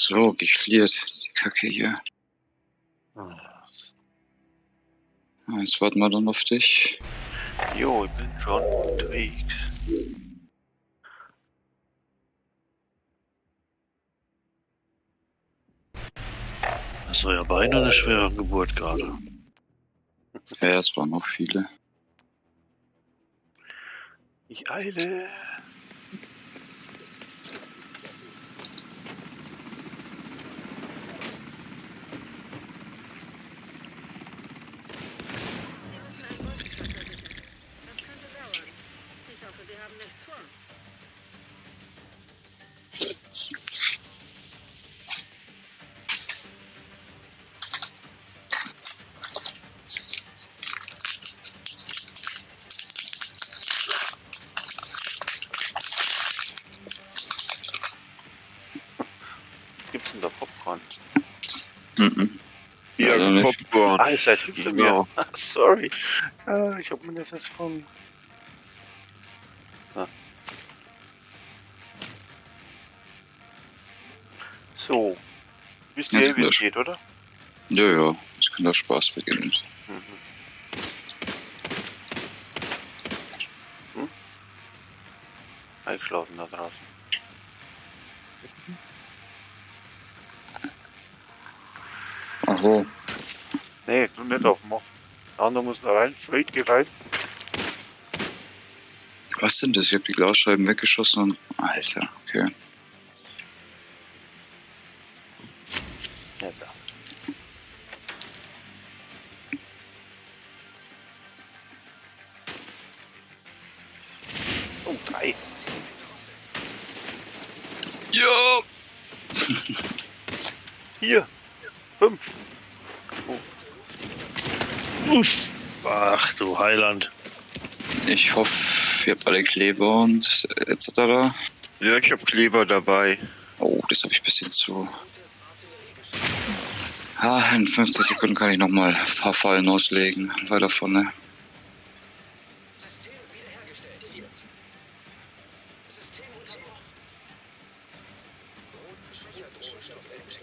So, geklärt. Die Kacke hier. Ah, Jetzt warten wir dann auf dich. Jo, ich bin schon unterwegs. Das war ja beinahe eine schwere Geburt gerade. Ja, es waren noch viele. Ich eile. Sie müssen ein Wolkenfenster sichern. Das könnte dauern. Ich hoffe, Sie haben nichts vor. Gibt's denn da Popcorn? Mhm. Ja, Leider nicht. Popcorn. Ah, ihr seid hinter Genau. mir. Sorry. Ah, ich hab mir das jetzt von. Ah. So. Wisst ihr, Jetzt wie es löschen. geht, oder? Ja, ja, das kann der Spaß beginnen. Mhm. Hm? Eingeschlafen da draußen. Ach so. Nee, du nicht aufmachen. Der andere muss da rein. Fred, geh rein. Was denn das? Ich habe die Glasscheiben weggeschossen und. Alter, okay. Ja, da. Oh, drei. Ja! Vier. Fünf. Uff. Ach du Heiland. Ich hoffe, ihr habt alle Kleber und etc. Ja, ich habe Kleber dabei. Oh, das habe ich ein bisschen zu. Ah, in 15 Sekunden kann ich nochmal ein paar Fallen auslegen. Weiter vorne.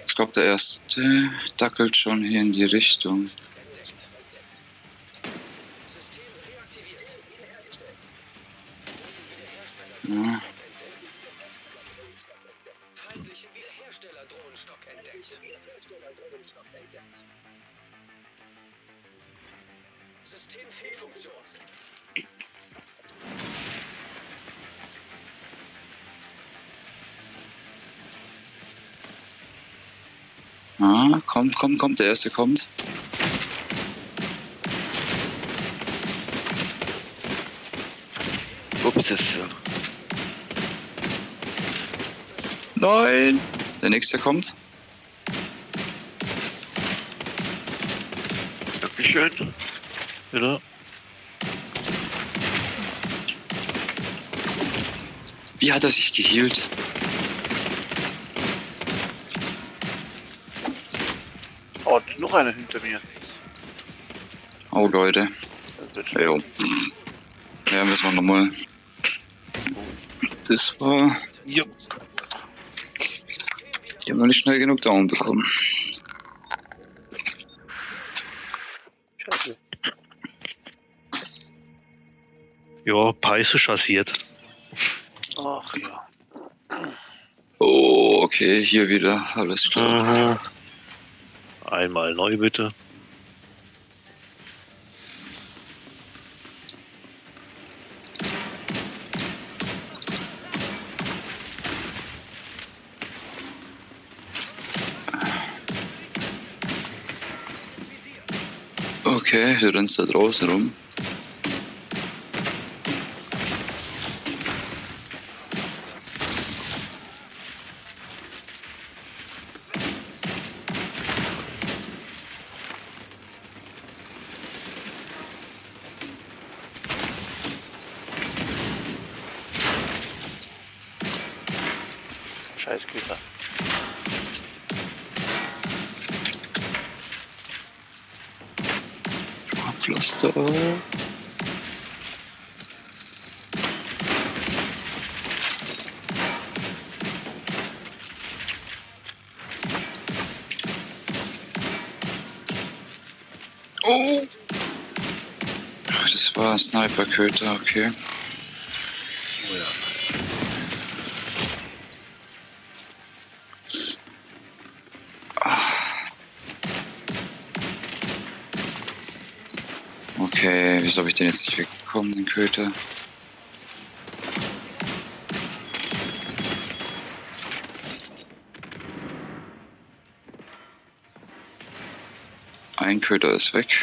Ich glaube, der erste dackelt schon hier in die Richtung. Ja. Ah, kommt, kommt, kommt, der erste kommt. Ups, das ist ja. Nein! Der nächste kommt. Dankeschön. Bitte? Wie hat er sich gehealt? Oh, noch einer hinter mir. Oh, Leute. Das wird Jo. Ja, müssen wir nochmal. Das war. Jo. Die haben wir nicht schnell genug down bekommen. Scheiße. Ja, Peiße chassiert. Ach ja. Oh, okay, hier wieder. Alles klar. Mhm. Einmal neu bitte. Okay, du rennst da draußen rum. Scheiß Käfer. Pflaster. Oh! Das war ein Sniper-Köter, okay. Oh ja. Okay, wieso habe ich den jetzt nicht wegbekommen, den Köter? Ein Köter ist weg.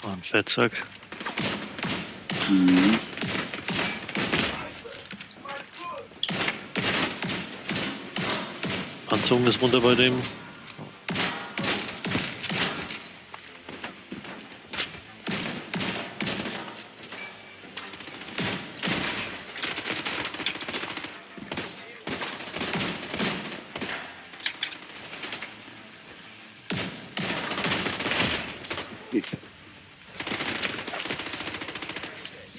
War ein Fettsack. Mhm. Panzerung ist runter bei dem.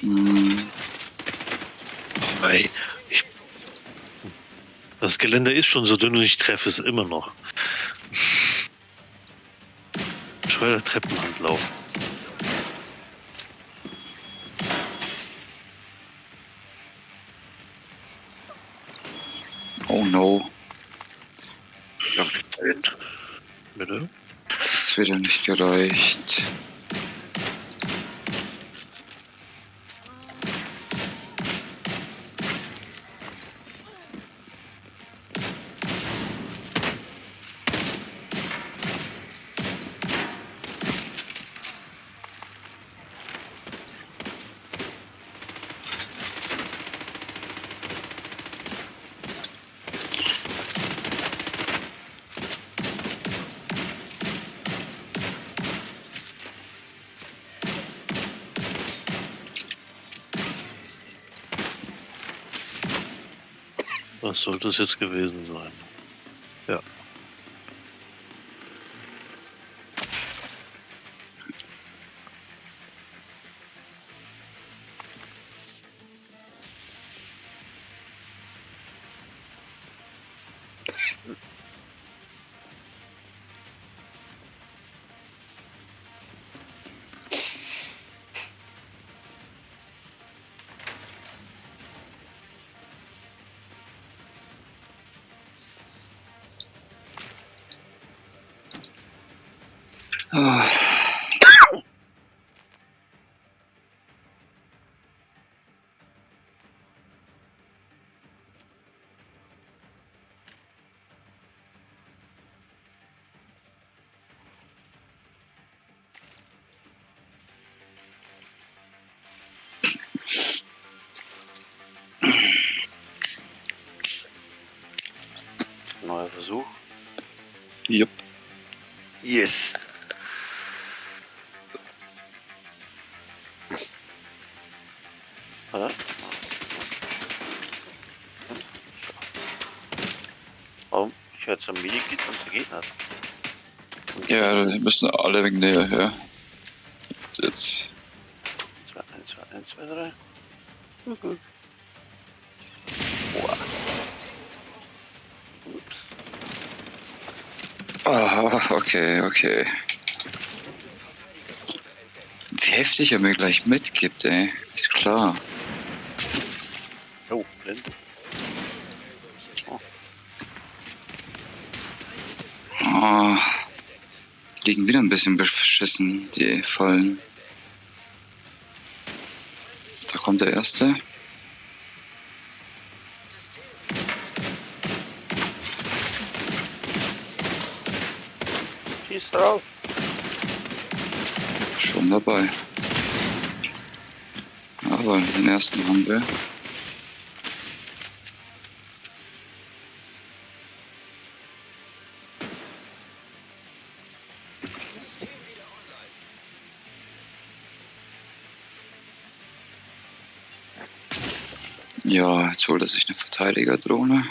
Mhm. Ey, ich, das Gelände ist schon so dünn und ich treffe es immer noch. Scheuer Treppenhandlauf. Oh no, Bitte? das ist wieder nicht gereicht. Was sollte es jetzt gewesen sein? Ja. Ah. Neuer Versuch. Jupp. Yes. Oder? Warum? Ich höre zum Medikit und der Gegner. Ja, da müssen alle wegen näher her. Jetzt. 2, 1, 2, 1, 2, 3. Gut, gut. Boah. Ups. Ah, okay, okay. Wie heftig er mir gleich mitgibt, ey. Ist klar. Oh, blind. Ah, liegen wieder ein bisschen beschissen, die Fallen. Da kommt der erste. Schieß drauf. Schon dabei. Aber den ersten haben wir. Ja, jetzt holt er sich eine Verteidigerdrohne.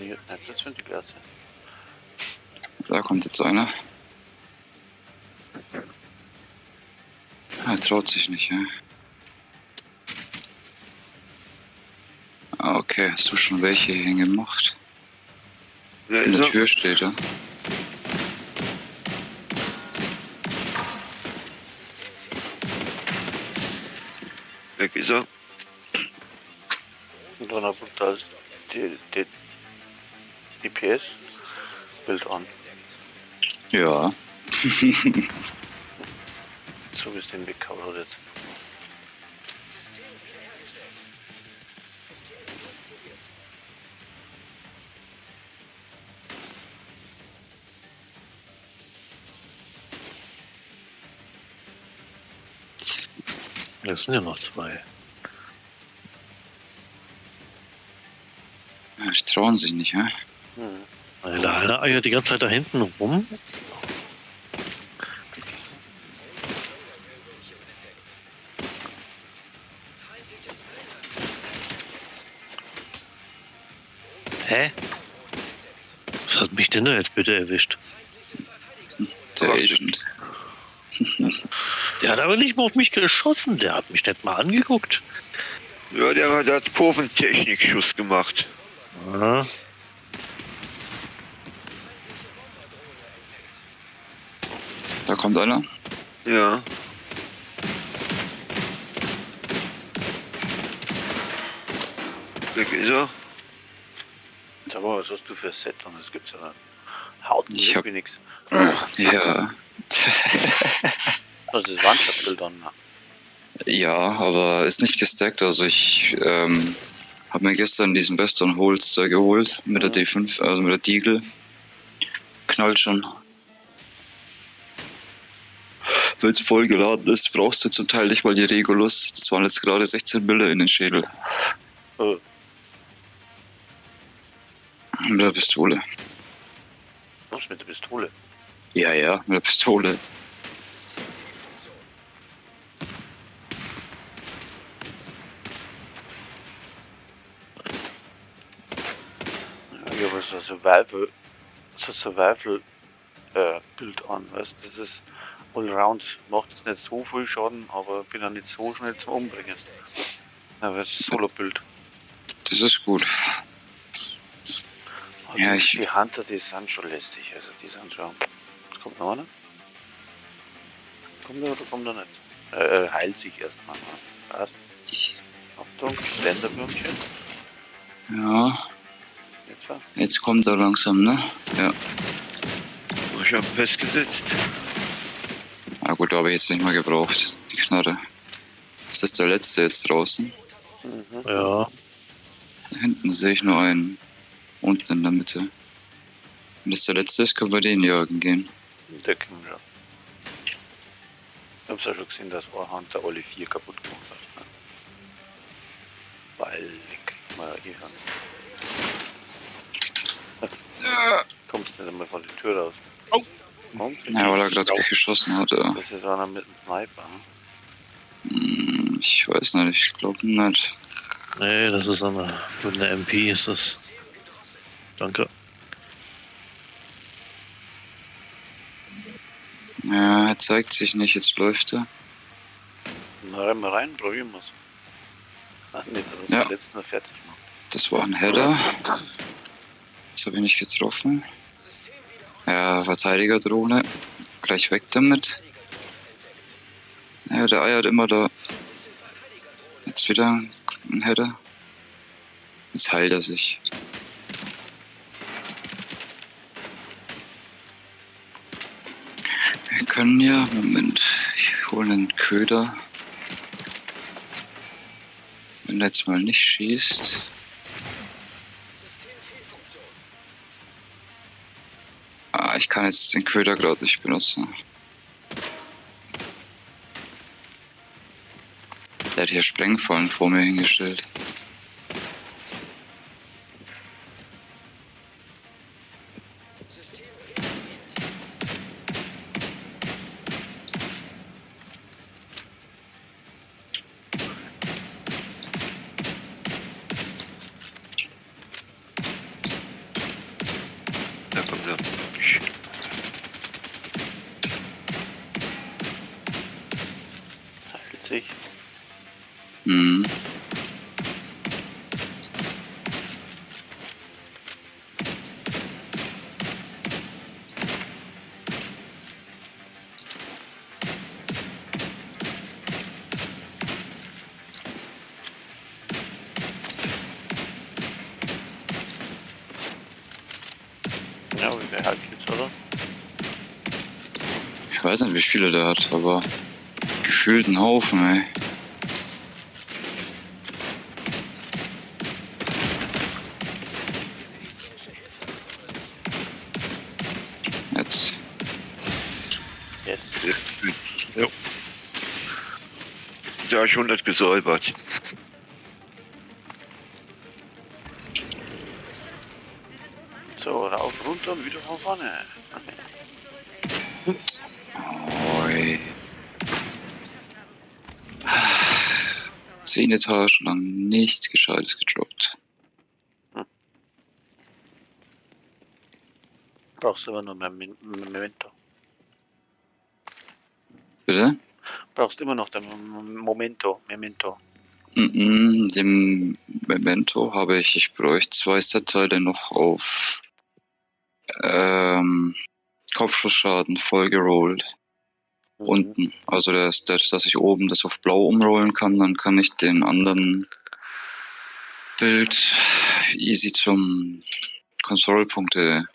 Funktioniert nicht. Das finde ich klasse. Da kommt jetzt einer. Er traut sich nicht, ja. Ah, okay, hast du schon welche hier hingemacht? Da In ist der er. Tür steht er. Weg ist er. Und dann hat da die DPS-Bild an. Ja. So wie es den weggehauen hat jetzt. Das sind ja noch zwei. Ja, die trauen sich nicht, ja? Mhm. Der eine eiert die ganze Zeit da hinten rum. Hä? Was hat mich denn da jetzt bitte erwischt? Der Agent. Der hat aber nicht mal auf mich geschossen. Der hat mich nicht mal angeguckt. Ja, der hat Kurventechnik-Schuss gemacht. Ja. Da kommt einer. Ja. Weg ist er. Sag mal, was hast du für ein Set? Und das gibt's ja nicht. Haut Ich ich hab- wie nix. Ja. Also das Wandschaftsbild an. Ne? Ja, aber ist nicht gestackt. Also ich habe mir gestern diesen Western Holster geholt mit der Mhm. D5, also mit der Deagle. Knallt schon. Wenn es voll geladen ist, brauchst du zum Teil nicht mal die Regulus. Das waren jetzt gerade 16 Bilder in den Schädel. Oh, Mit der Pistole. was mit der Pistole? Ja, ja, mit der Pistole. Ja, ich habe so ein Survival, so ein Survival Bild an, weißt du? Das ist allround, macht jetzt nicht so viel Schaden, aber bin auch nicht so schnell zum Umbringen. Aber es ist ein Solo-Bild. Das ist gut. Also Ja, ich- Die Hunter, die sind schon lästig, also die sind schon. Kommt noch einer? Kommt er oder kommt er nicht? Heilt sich erstmal. Ne? Passt. Ich, Achtung, Blenderwürmchen. ja, Jetzt war. jetzt kommt er langsam, ne? Ja. Ich habe festgesetzt. Na gut, da habe ich jetzt nicht mal gebraucht, die Knarre. Ist das der letzte jetzt draußen? Mhm. Ja. Da hinten sehe ich nur einen. Unten in der Mitte. Wenn das der letzte ist, können wir den jagen gehen. Der kommt schon. Ich hab's ja schon gesehen, dass ein Hunter alle vier kaputt gemacht hat. Ne? Weil den kriegt man ja eh schon. Kommst nicht einmal von der Tür raus. Oh. Kommt? Ja, weil er gerade geschossen hat, ja. Das ist einer mit dem Sniper. Ne? Ich weiß nicht, ich glaube nicht. Nee, das ist eine. Mit einer MP ist das. Danke. Ja, er zeigt sich nicht, jetzt läuft er. Na, rennen wir rein, probieren wir's. Ach nee, dass uns Ja. den letzten noch fertig macht. Das war ein Header. Das habe ich nicht getroffen. Ja, Verteidigerdrohne. Gleich weg damit. Ja, der eiert immer da. Jetzt wieder ein Header. Jetzt heilt er sich. Wir können ja, Moment, ich hole einen Köder. Wenn er jetzt mal nicht schießt. Ah, ich kann jetzt den Köder gerade nicht benutzen. Der hat hier Sprengfallen vor mir hingestellt. Komm da. Heilt sich. Mhm. Ja, wie viel heilt jetzt, oder? Ich weiß nicht, wie viele der hat, aber gefühlt einen Haufen, ey. Jetzt. Jetzt. Jo. Da hab ich 100 gesäubert. So, rauf, runter und wieder von vorne. Oi. 10 Etagen lang nichts Gescheites gedroppt. Brauchst immer noch mehr Memento. Bitte? Brauchst immer noch dein Momento, Memento. Mhm, dem Memento habe ich, ich bräuchte 2 Set-Teile noch auf Kopfschussschaden voll gerollt. Unten. Also dass ich oben das auf blau umrollen kann, dann kann ich den anderen Bild easy zum Kontrollpunkte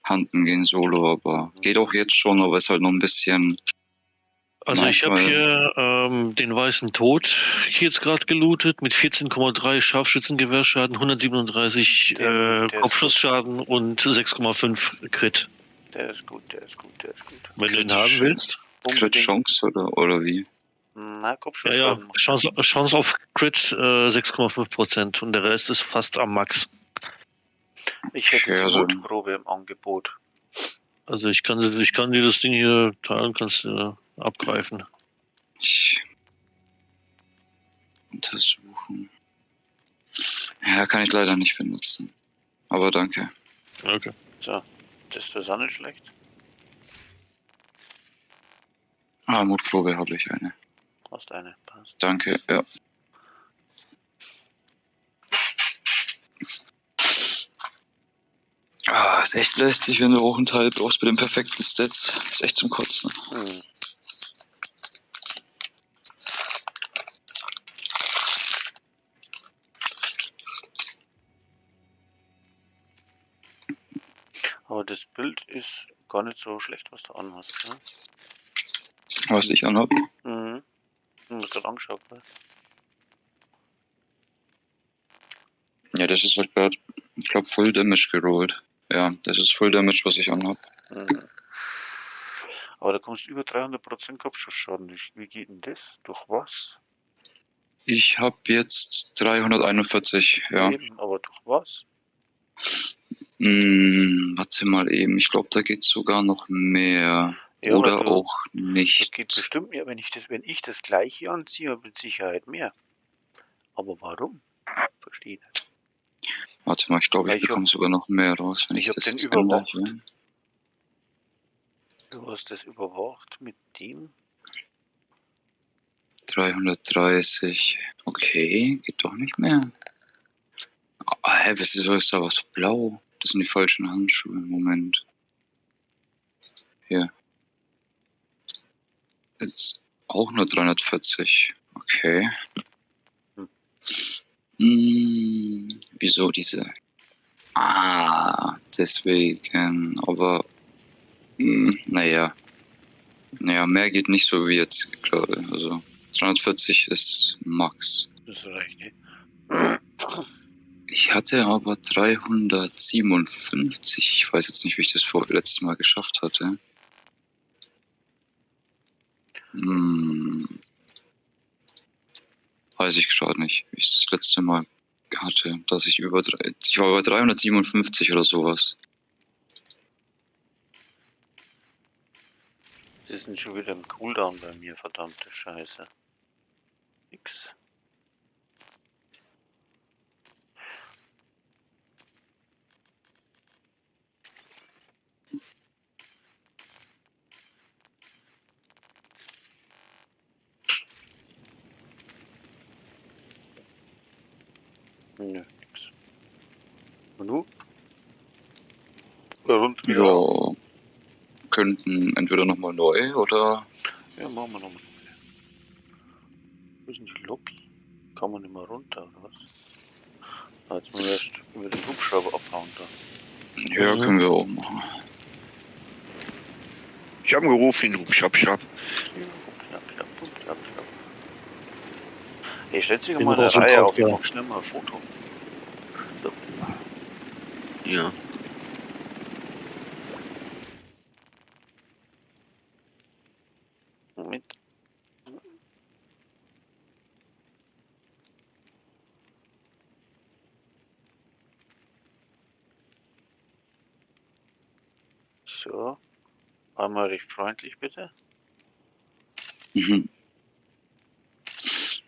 handen gehen solo, aber geht auch jetzt schon, aber ist halt noch ein bisschen. Also ich hab Manchmal. hier den weißen Tod hier jetzt gerade gelootet mit 14,3 Scharfschützengewehrschaden, 137, Der ist gut. Kopfschussschaden und 6,5 Crit. Der ist gut, der ist gut, der ist gut. Wenn du ihn Crit haben ist willst. Crit Unbedingt. Chance oder wie? Na, Ja, ja. Kopfschussschaden. Chance auf Crit 6,5% und der Rest ist fast am Max. Ich hätte Okay, die also Mutprobe im Angebot. Also ich kann dir das Ding hier teilen, kannst du abgreifen. Ich untersuchen. Ja, kann ich leider nicht benutzen. Aber danke. Okay. So, das ist auch nicht schlecht. Ah, Mutprobe habe ich eine. Hast eine, passt. Danke, ja. Ah, ist echt lästig, wenn du auch einen Teil brauchst mit den perfekten Stats. Ist echt zum Kotzen. Aber das Bild ist gar nicht so schlecht, was du anhast, ne? Was ich anhab? Mhm. Ich hab mir grad angeschaut, ne? Ja, das ist halt grad, ich glaub, Full Damage gerollt. Ja, das ist Full Damage, was ich anhab. Aber da kommst du über 300% Kopfschussschaden. Wie geht denn das? Durch was? Ich hab jetzt 341, ja. Eben, aber durch was? Warte mal eben, ich glaub, da geht sogar noch mehr. Ja, oder aber du, auch nicht. Das geht bestimmt mehr, wenn ich das gleiche anziehe, mit Sicherheit mehr. Aber warum? Verstehe nicht. Warte mal, ich glaube, ich Weil ich hab bekomme sogar noch mehr raus, wenn ich ich hab das den jetzt ändere. überwacht. Hier. Du hast das überwacht mit dem? 330. Okay, geht doch nicht mehr. Ah, hä, wieso ist da was blau? Das sind die falschen Handschuhe. Moment. Hier. Ist auch nur 340. Okay. Wieso diese? Ah, deswegen. Aber, naja. Naja, mehr geht nicht so wie jetzt gerade. Also 340 ist Max. Das reicht nicht. Ich hatte aber 357. Ich weiß jetzt nicht, wie ich das vor letztes Mal geschafft hatte. Weiß ich gerade nicht, wie ich das letzte Mal hatte, dass ich über drei, ich war bei 357 oder sowas. Das ist schon wieder im Cooldown bei mir, verdammte Scheiße. Nix. Nö, nix. Und du? Rund Ja, könnten entweder nochmal neu oder. Ja, machen wir nochmal. Wo ist denn die Lobby? Kann man nicht mehr runter, oder was? Ah, jetzt müssen wir erst über den Hubschrauber abhauen da. Ja, Mhm. können wir auch machen. Ich habe gerufen, den Hubschrauber. Ja, Schnapp, schnapp, schnapp, schnapp. Hey, stellt sich Bin mal in raus der im Reihe Kopf, auf, ich ja. mach schnell mal ein Foto. So. Ja. Moment. So. Einmal recht freundlich, bitte. Mhm. Ich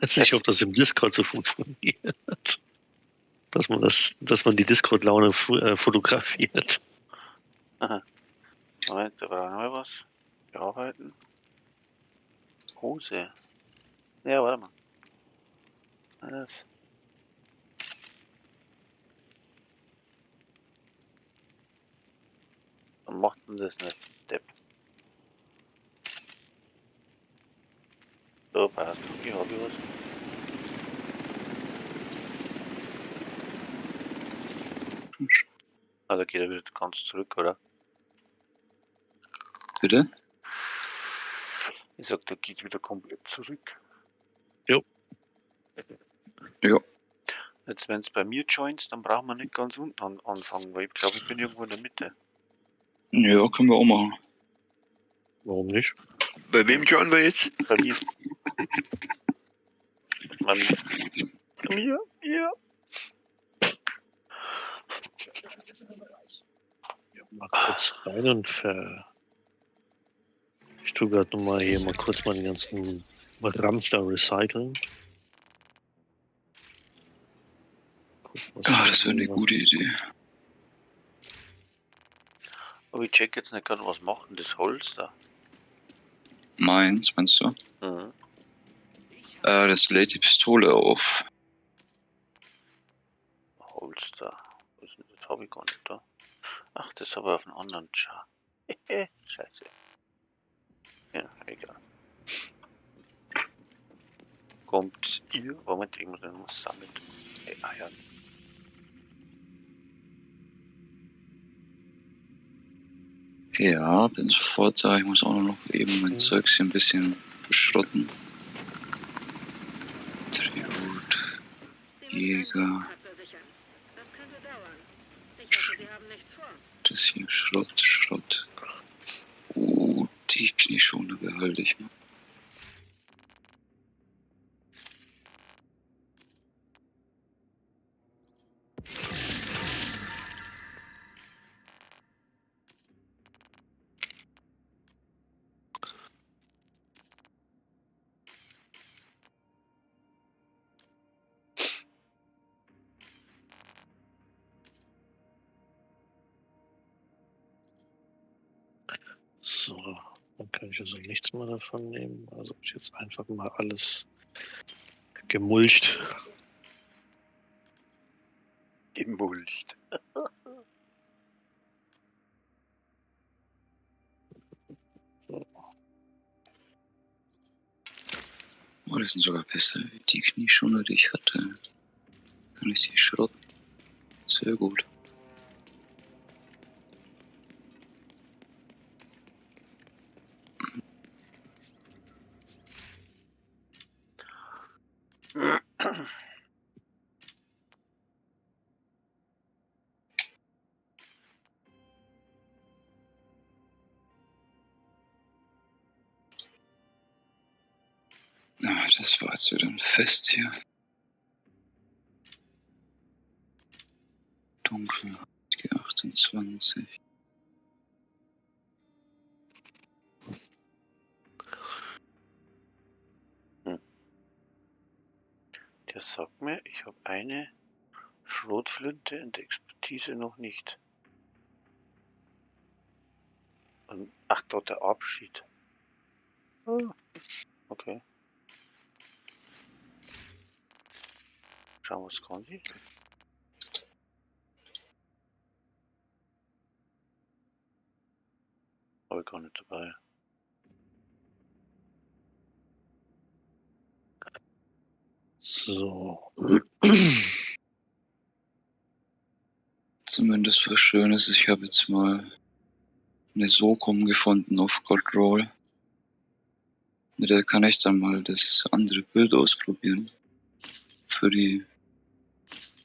weiß nicht, ob das im Discord so funktioniert. Dass man die Discord-Laune fotografiert. Moment, da war noch was. Bearbeiten. Hose. Ja, warte mal. Alles. Warum macht denn das nicht? Depp. So, passt. Okay, hab ich was. Also geht er wieder ganz zurück, oder? Bitte? Ich sag, der geht wieder komplett zurück. Jo. Ja. Jetzt, wenn es bei mir joins, dann brauchen wir nicht ganz unten anfangen, weil ich glaube, ich bin irgendwo in der Mitte. Ja, können wir auch machen. Warum nicht? Bei wem joinen wir jetzt? Bei mir. Bei mir. Bei mir, ja. Ja, mal kurz rein und ver. Ich tue gerade nochmal hier mal kurz mal den ganzen Ramsch da recyceln. Guck, was Ah, das wäre eine was- gute Idee. Aber ich check jetzt nicht gerade, was macht denn das Holz da? Meins, meinst du? Mhm. Das lädt die Pistole auf. Holz da. Was ist denn das habe ich gar nicht da. Ach, das habe ich auf einem anderen Char. Scheiße. Ja, egal. Kommt ihr? Moment, ich muss noch was sammeln. Ey, ah ja. Ja, bin sofort da. Ich muss auch noch eben mein Zeugs hier ein bisschen schrotten. Tribut. Sie müssen einen Jäger. Wolkenkratzer sichern. Das könnte dauern. Ich hoffe, Sie haben nichts vor. Das hier, Schrott, Schrott. Oh, die Knieschoner behalte ich mal. So, dann kann ich also nichts mehr davon nehmen. Also hab ich jetzt einfach mal alles gemulcht. Gemulcht. Oh, die sind sogar besser wie die Knieschoner, die ich hatte. Kann ich die schrotten? Sehr gut. Ah, das war jetzt wieder ein Fest hier. Dunkel, G28. Der sagt mir, ich habe eine Schrotflinte in der Expertise noch nicht. Und, ach, dort der Abschied. Ah, okay. Schauen, was kann die? Habe ich gar nicht dabei. So. Zumindest was Schönes. Ich habe jetzt mal eine Socom gefunden auf Godroll. Mit der kann ich dann mal das andere Bild ausprobieren. Für die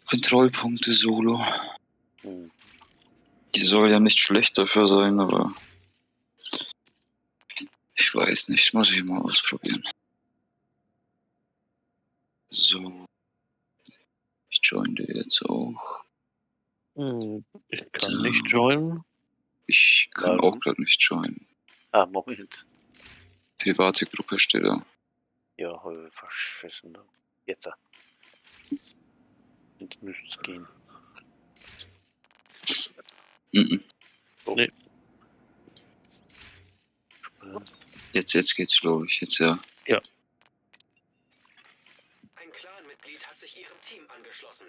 Kontrollpunkte Solo. Hm. Die soll ja nicht schlecht dafür sein, aber ich weiß nicht, muss ich mal ausprobieren. So. Ich join dir jetzt auch. Ich kann nicht joinen. Ich kann Warum? auch gerade nicht joinen. Ah, Moment. Private Gruppe steht da. Ja, habe ich verschissen. da. Jetzt. da. Jetzt müsste es gehen. Mhm. Nee. Spannend. Jetzt geht's, glaube ich. Jetzt ja. Ein Clanmitglied hat sich ihrem Team angeschlossen.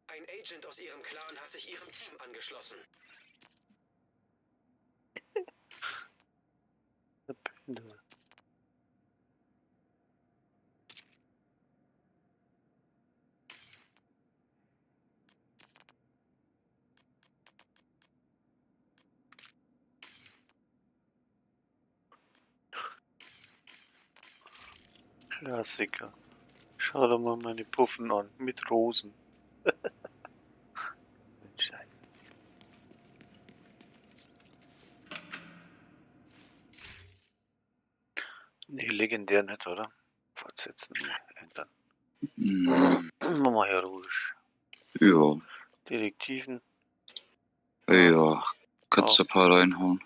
Ein Agent aus ihrem Clan hat sich ihrem Team angeschlossen. Der Pinde. Klassiker. Schau dir mal meine Puffen an, mit Rosen. Scheiße. Nee, legendär nicht, oder? Fortsetzen, nee, ändern. Mhm. Machen wir heroisch. Ja. Detektiven. Ja. Kannst du ein paar reinhauen.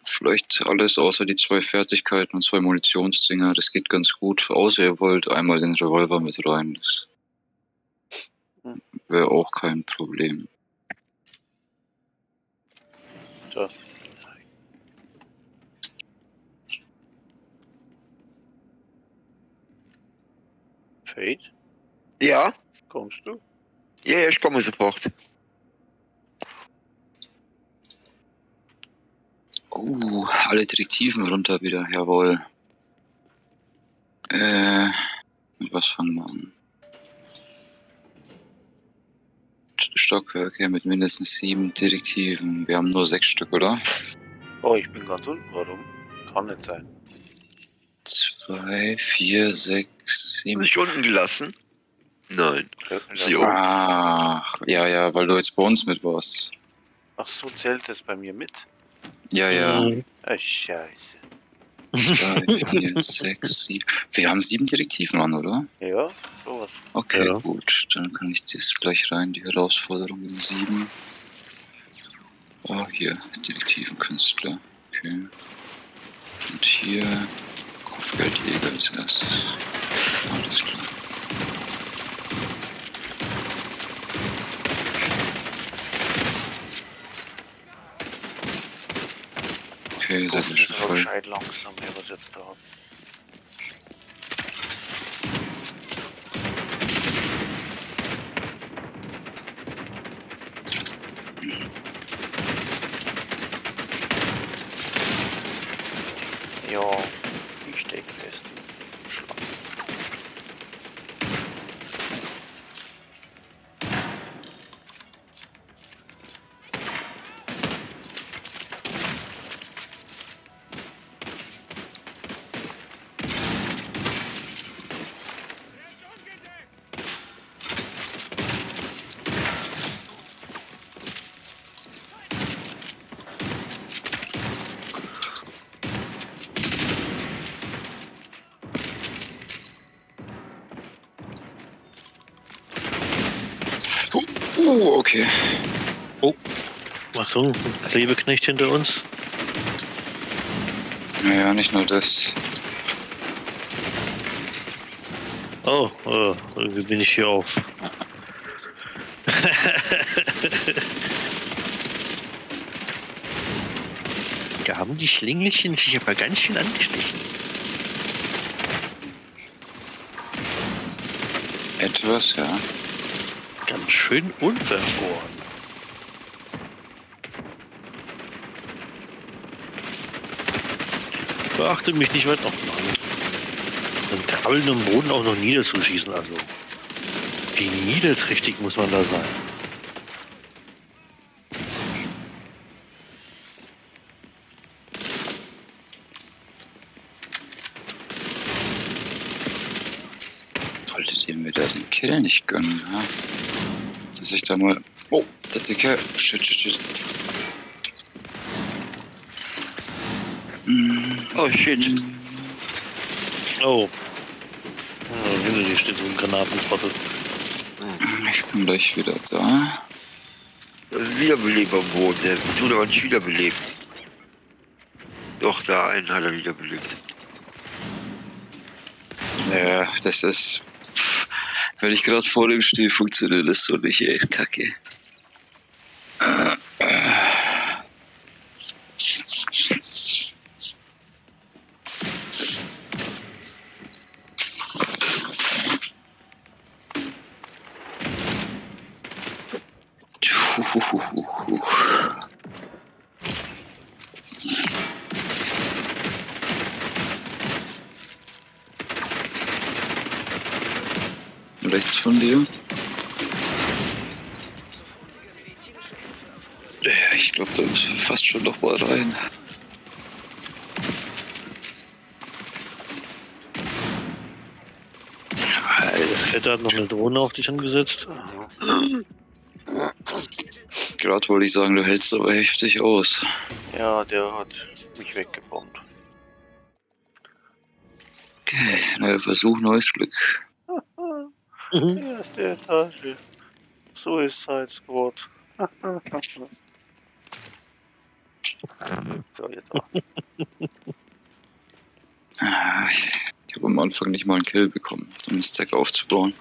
Vielleicht alles außer die zwei Fertigkeiten und zwei Munitionsdinger. Das geht ganz gut. Außer ihr wollt einmal den Revolver mit rein. Das wäre auch kein Problem. So. Fade, Ja? kommst du? Ja, ja, ich komme sofort. Oh, alle Detektiven runter wieder, jawohl. Mit was fangen wir an? Stockwerke mit mindestens 7 Detektiven. Wir haben nur 6 Stück, oder? Oh, ich bin ganz unten. Warum? Kann nicht sein. 2, 4, 6, 7. Nicht unten gelassen? Nein. Jo. Ach, ja, ja, weil du jetzt bei uns mit warst. Ach so, zählt das bei mir mit? Ja, ja. Mhm. Ah, scheiße. 2, 4, 6, 7. Wir haben 7 Detektiven an, oder? Ja, sowas. Okay, Ja. gut. Dann kann ich das gleich rein, die Herausforderung in 7. Oh, hier, Detektivenkünstler. Okay. Und hier Kopfgeldjäger als erstes. Alles klar. Okay, seid Das ihr ist schon aber voll. gescheit langsam, hier, was ich jetzt da hab. Ja, ich steck fest. Schlamm. Oh, okay. Achtung, ein Klebeknecht hinter uns. Naja, nicht nur das. Oh, irgendwie bin ich hier auf. Da haben die Schlingelchen sich aber ganz schön angestichen. Etwas, ja. Ganz schön unverfroren. Beachte mich nicht weit. Oh Mann. Dann Krabbeln im Boden auch noch niederzuschießen, also. Wie niederträchtig muss man da sein? Wolltet ihr mir da den Kill nicht gönnen, ja? Dass ich da mal. Oh, der Dicke. Shit, shit, shit. Oh shit. Oh. Ja, hinter dir steht so ein Granatentrottel. Ich bin gleich wieder da. Das ist Wiederbeleber am Boden. Der tut aber nicht wiederbelebt. Doch, da einen hat er wiederbelebt. Ja, das ist. Pff, wenn ich gerade vor dem stehe, funktioniert das so nicht, ey. Kacke. Huhuhuhu. Rechts von dir. Ja, ich glaube, da ist fast schon noch mal rein. Der Vetter hat noch eine Drohne auf dich angesetzt. Gerade wollte ich sagen, du hältst aber heftig aus. Ja, der hat mich weggebombt. Okay, neuer Versuch, neues Glück. Mhm. Erste Etage. Suicide Squad. So, jetzt auch. Ah, Ich habe am Anfang nicht mal einen Kill bekommen, um einen Stack aufzubauen.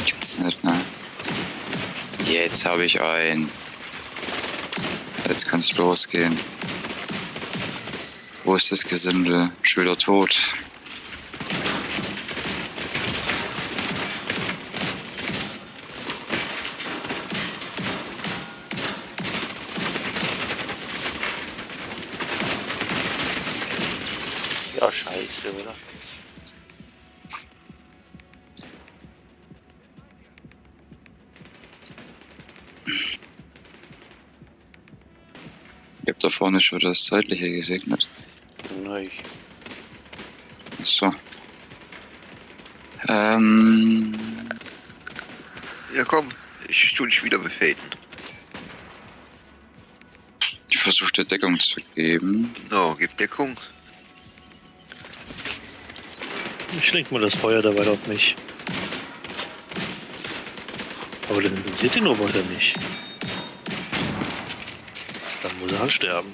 Gibt's nicht, ne? Jetzt habe ich einen. Jetzt kann's losgehen. Wo ist das Gesindel? Schon wieder tot. Ja, scheiße, oder? Ich hab da vorne schon das Zeitliche gesegnet. Nur ich. So. Ja komm, ich tu dich wieder befaden. Ich versuche dir Deckung zu geben. No, gib Deckung. Ich lenke mal das Feuer dabei auf mich. Aber das interessiert den Roboter nicht. Dann muss er halt sterben.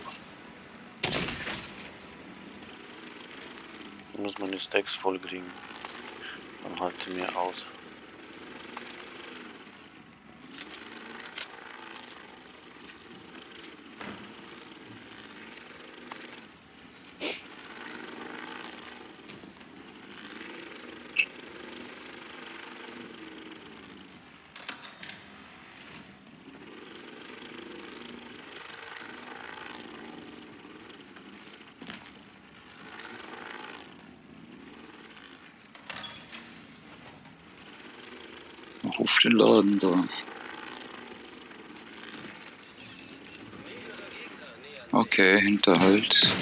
Ich muss meine Stacks voll kriegen. Dann halte mir aus. Ruf den Laden da. Okay, Hinterhalt.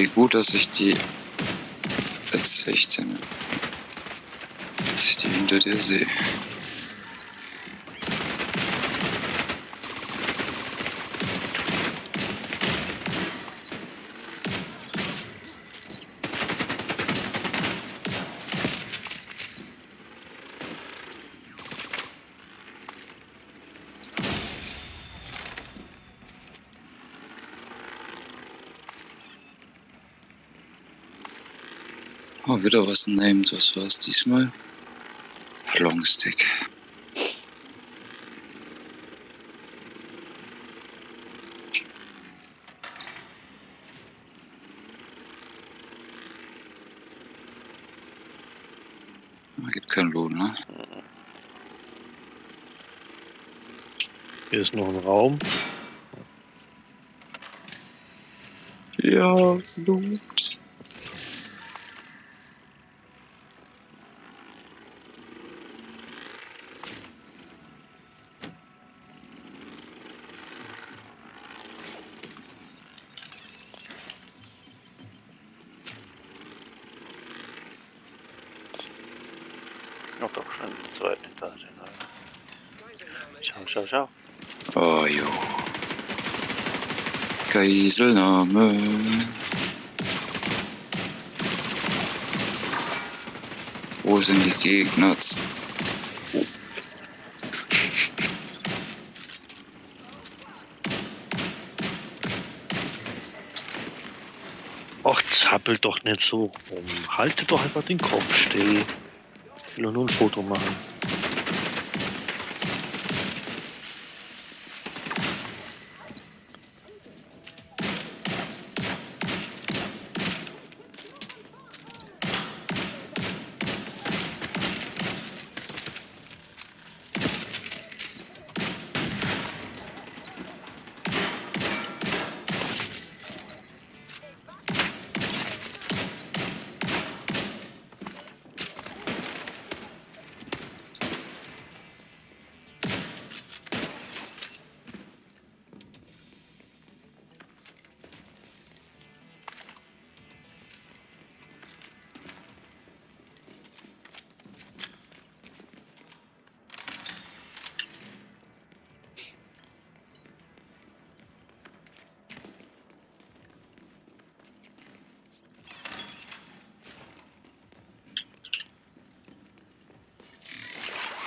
Wie gut, dass ich die. Jetzt sehe ich den. Dass ich die hinter dir sehe. Oh, wieder was named. Was war es diesmal? Longstick. Ah, gibt keinen Lohn, ne? Hier ist noch ein Raum. Ja, Loot. Noch doch schon in der zweiten Etage. Ne? Schau, schau, schau. Oh jo. Geiselnahme. Wo sind die Gegner? Oh. Ach, zappel doch nicht so rum. Halte doch einfach den Kopf still. Ich will doch nur ein Foto machen.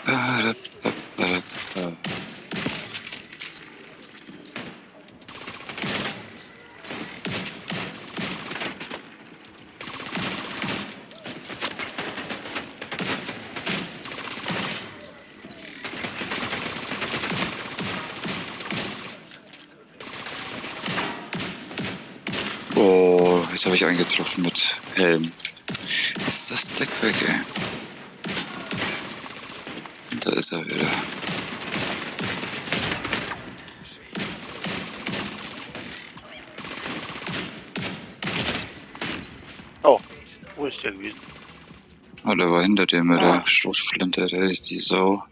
Ba-da-ba-ba-da-ba. Oh, jetzt habe ich einen getroffen mit Helm. Jetzt ist das Deck weg, ey. Und da ist er wieder. Oh, wo ist der gewesen? Ah, der war hinter dir mit der Schrotflinte, der ist die Sau.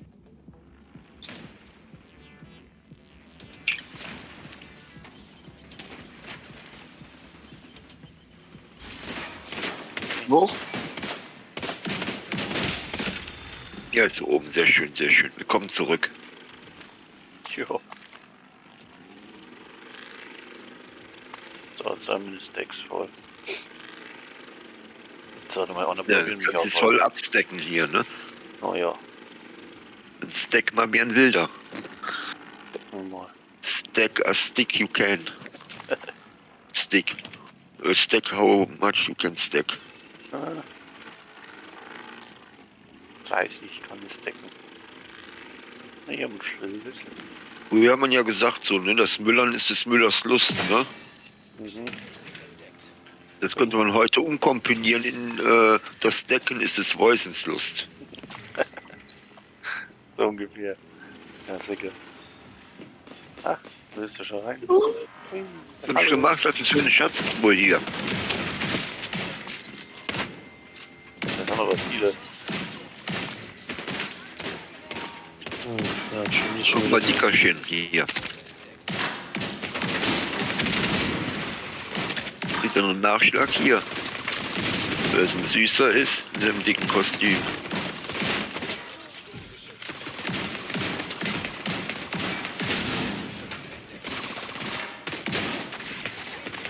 Hoch. Ja, ist oben. Sehr schön, sehr schön. Wir kommen zurück. Jo. So, jetzt haben wir die Stacks voll. Jetzt sollte mal auch noch Ja, probieren, das mich kannst du aufhalten. voll abstecken hier, ne? Oh ja, Dann stack mal wie ein Wilder. decken wir mal. Stack a stick you can. Stick. Stack how much you can stack. Ah. 30 kann ich decken. Na, ich hab einen Schlüssel. Früher hat man ja gesagt so, ne? Das Müllern ist des Müllers Lust, ne? Mhm. Das könnte man heute umkombinieren in das Decken ist des Voicens Lust. So ungefähr. Ja, sicher. Ach, willst du schon rein? Ui, Hab ich gemacht, das ist für eine Schatztruhe hier. Das sind aber viele. Ja, schon ist schon Guck mal, wieder. Dickerchen hier. Kriegt er noch einen Nachschlag hier. Weil es ein süßer ist, in seinem dicken Kostüm.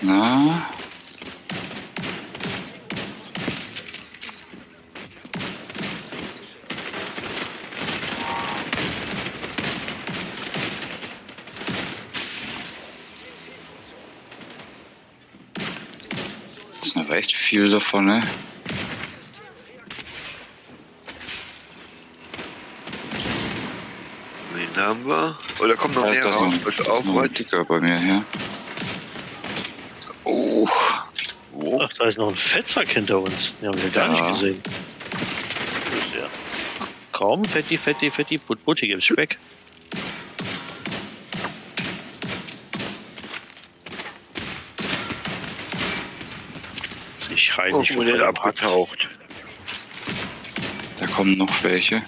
Na? Das ist aber echt viel davon, ne? Wen haben wir? Oh, da kommt noch Da mehr ist raus. noch, Pass da ist auf, noch ein was? Dicker bei mir hier. Oh, Wo? Ach, da ist noch ein Fettsack hinter uns. Den haben wir gar Ja. nicht gesehen. Ist ja. Komm, Fetti, Fetti, Fetti, Put, Put, hier gibt's Speck. Ich schreie Oh, nicht. guck mal, der hat abgetaucht. da kommen noch welche.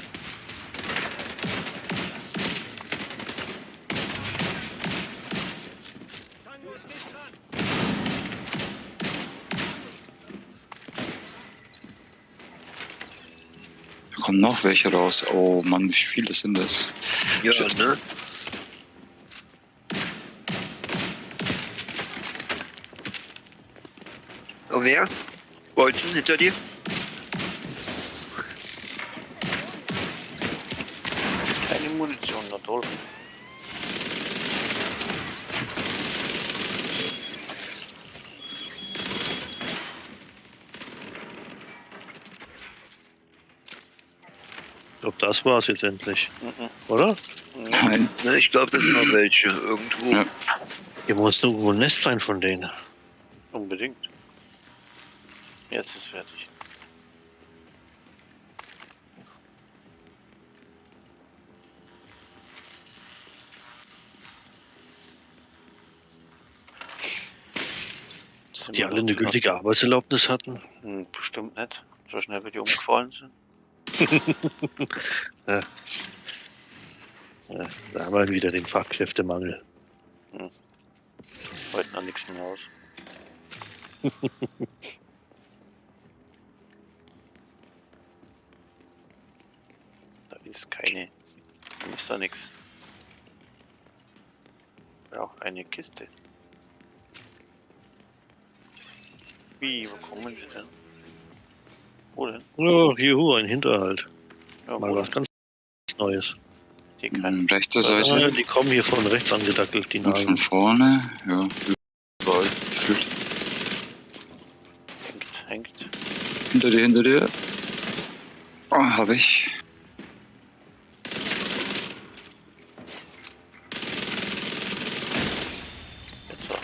Da kommen noch welche raus. Oh Mann, wie viele sind das? Ja, Shit. ne? Noch mehr? Bolzen hinter dir? Keine Munition, na toll. Ich glaube, das war's jetzt endlich. Mhm. Oder? Nein. Ne, ich glaube, das sind noch welche. Irgendwo. Ja. Hier muss irgendwo ein Nest sein von denen. Unbedingt. Jetzt ist fertig. Sind Die wir alle noch eine dran? gültige Arbeitserlaubnis hatten. Hm, bestimmt nicht. So schnell, wie die umgefallen sind. Ja, da haben wir wieder den Fachkräftemangel. Heute noch nichts hinaus. Da ist keine. Da ist da nichts. Braucht eine Kiste. Wie, wo kommen sie denn? Wo denn? Oh, juhu, ein Hinterhalt. Ja, Mal wo was denn? ganz Neues. Die keinen. Rechte Ah, Seite. die kommen hier von rechts angedackelt, die Und von Nasen. vorne. Ja, überall. Gefühlt. Hängt, hängt. Hinter dir, hinter dir. Ah, hab ich. Jetzt so.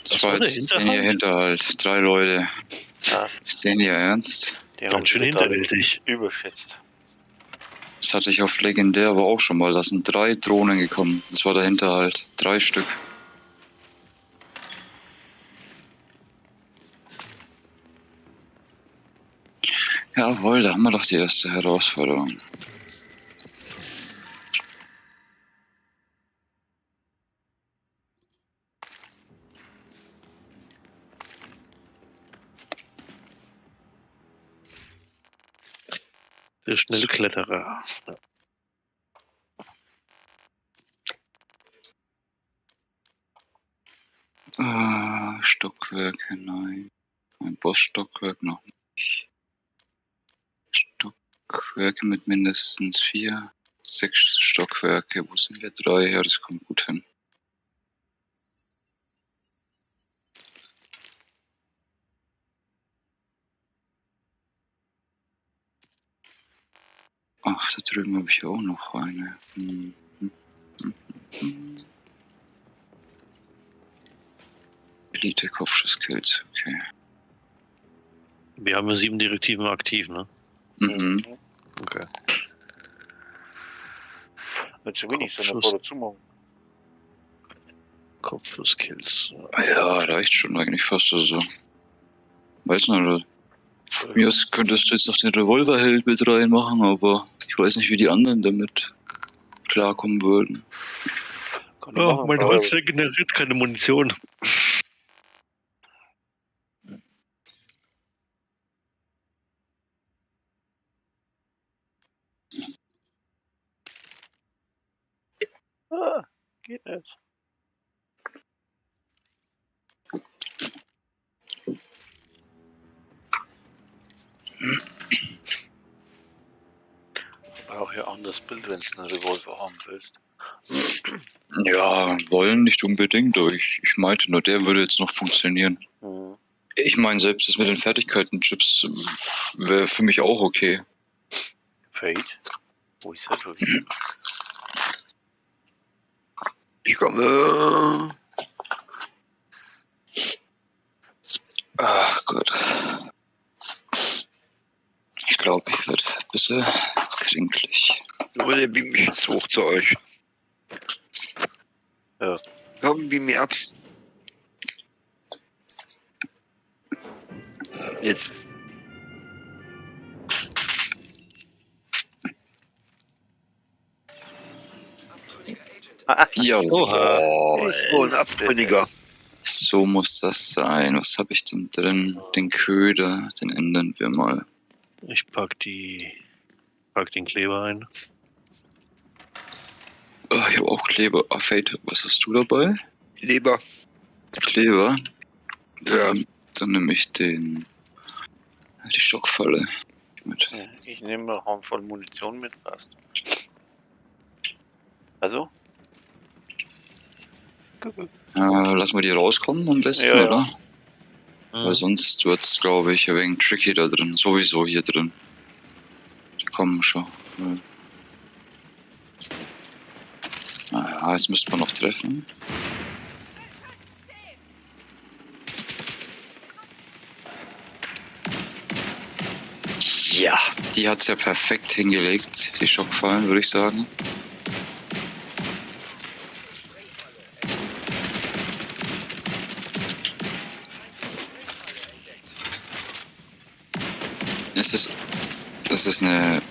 Das Das war war der jetzt den hier Hinterhalt. Drei Leute. Das, Ist denen ihr ernst? die haben Ganz schön total hinterhältig. Überschätzt. Das hatte ich auf Legendär aber auch schon mal. Da sind 3 Drohnen gekommen. Das war der Hinterhalt. 3 Stück. Jawohl, da haben wir doch die erste Herausforderung. Der schnelle Kletterer. Ja. Ah, Stockwerke, nein. Ein Bossstockwerk noch nicht. Stockwerke mit mindestens 4, 6 Stockwerke. Wo sind wir? 3? Ja, das kommt gut hin. Ach, da drüben habe ich auch noch eine. Elite-Kopfschusskills, okay. Wir haben ja 7 Direktiven aktiv, ne? Mhm. Okay. Nicht zu wenig, sondern Kopfschuss. paar dazu machen. Kopfschusskills. Ja, reicht schon eigentlich fast. Also, weiß nicht, oder? Von mir aus könntest du jetzt noch den Revolverheld mit reinmachen, aber ich weiß nicht, wie die anderen damit klarkommen würden. Kann ich Oh, machen, mein aber Holz generiert keine Munition. Ah, geht nicht. Brauche ja anderes Bild, wenn du einen Revolver haben willst. Ja, wollen nicht unbedingt, aber ich meinte nur, der würde jetzt noch funktionieren. Mhm. Ich meine, selbst das mit den Fertigkeiten-Chips wäre für mich auch okay. Fate? Wo ist er schon wieder? Ich komme. Ach Gott. Ich glaube, ich werde ein bisschen kränklich. So, der beamt mich jetzt hoch zu euch. Ja. Komm, beam mir ab. Jetzt. Abtrünniger Agent. Jawohl. Oh, ein Abtrünniger. So muss das sein. Was habe ich denn drin? Den Köder, den ändern wir mal. Ich pack den Kleber ein. Ah, ich habe auch Kleber. Ah, Fate, was hast du dabei? Leber. Kleber. Ja. Dann nehme ich den. Die Schockfalle mit. Ja, ich nehme eine Handvoll Munition mit, passt. Also? Lass mal die rauskommen am besten, Ja, ja. oder? Weil sonst wird's, glaube ich, ein wenig tricky da drin. Sowieso hier drin. Die kommen schon. Ja. Naja, jetzt müsste man noch treffen. Ja, die hat's ja perfekt hingelegt, die Schockfallen, würde ich sagen. Es ist, das ist eine.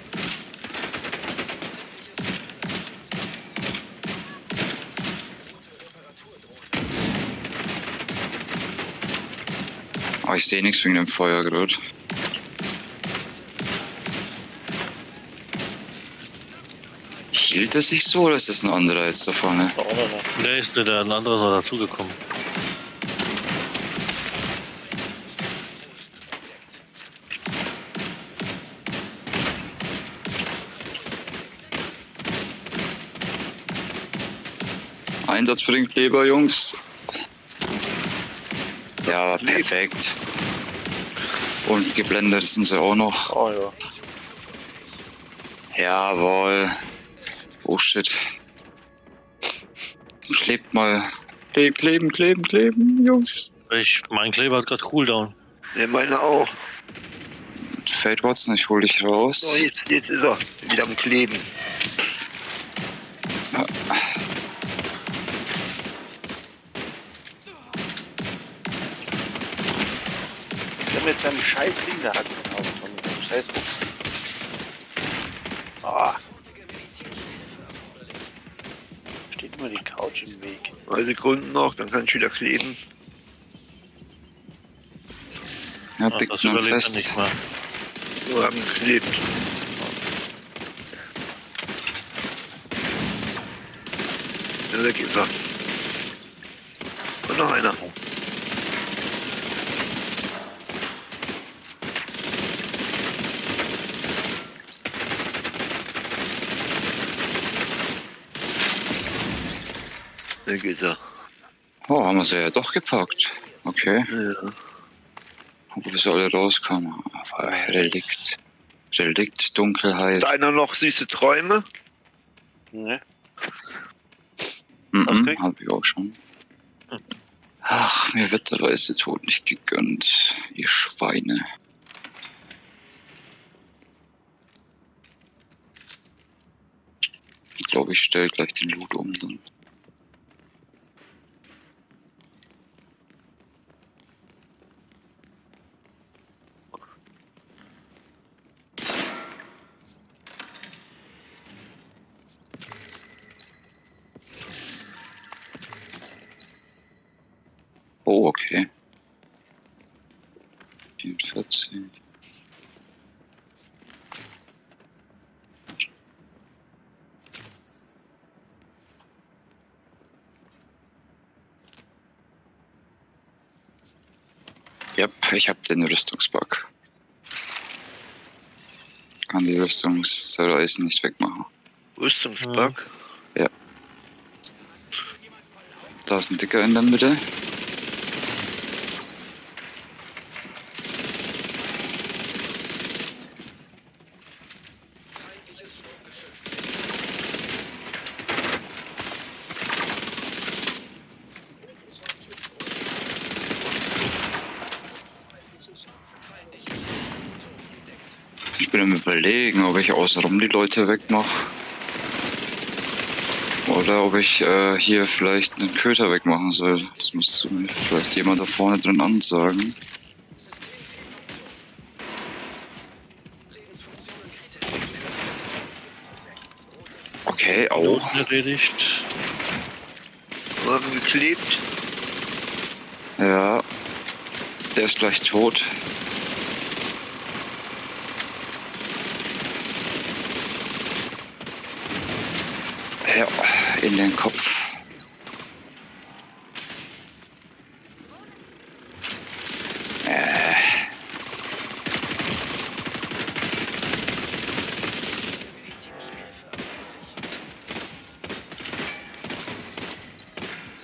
Aber ich sehe nichts wegen dem Feuer gerade. Hielt er sich so oder ist das ein anderer jetzt da vorne? Da auch noch. Der ist der ein anderer ist noch dazugekommen. Einsatz für den Kleber, Jungs. Ja, perfekt. Und geblendet sind sie auch noch. Oh ja. Jawohl. Oh shit. Klebt mal. Kleben, kleben, kleben, kleben, Jungs. Mein Kleber hat gerade Cooldown. Ne, meine auch. Fate Watson, ich hol dich raus. So, jetzt ist er. Wieder am Kleben. Der mit seinem scheiß Ding da hat den Auto, mit seinem scheiß Fuchs. Ah. Steht immer die Couch im Weg. 2 Sekunden noch, dann kann ich wieder kleben. Ja, Ach, biegt das man überlebt er fest. nicht mehr. So, haben geklebt. Ja, weg ist er. Und noch einer. Weg ist er. Oh, haben wir sie ja doch gepackt. Okay. Ja. Wo sie alle rauskamen. Aber Relikt. Relikt, Dunkelheit. Hat einer noch süße Träume? Ne? Mhm, hab ich auch schon. Ach, mir wird der weiße Tod nicht gegönnt, ihr Schweine. Ich glaube, ich stelle gleich den Loot um dann. Oh, okay. 44. Yep, ich habe den Rüstungsbug. Kann die Rüstungszerreißen nicht wegmachen. Rüstungsbug? Ja. Da ist ein Dicker in der Mitte. Ich bin am Überlegen, ob ich außenrum die Leute wegmache. Oder ob ich hier vielleicht einen Köter wegmachen soll. Das muss mir vielleicht jemand da vorne drin ansagen. Okay, au. Erledigt. Wagen geklebt. Ja. Der ist gleich tot. Ja, in den Kopf.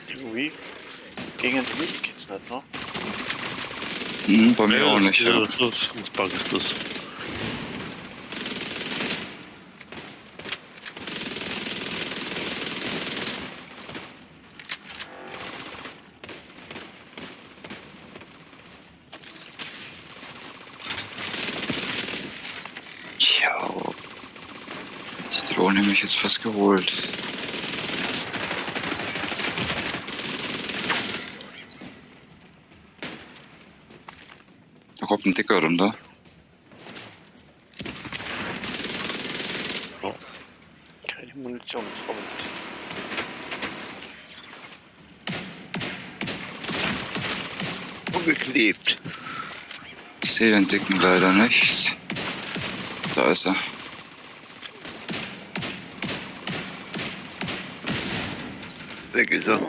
Irgendwie gegen die Mitte geht's nicht, ne? Hm, bei mir auch nicht. Ja, Ja. Rüstungsbug ist das. Tja. Die Drohne mich jetzt fast geholt. Da kommt ein Dicker runter. Keine Munition, das kommt. Umgeklebt. Ich sehe den Dicken leider nicht. Da ist er. Weg ist er. Und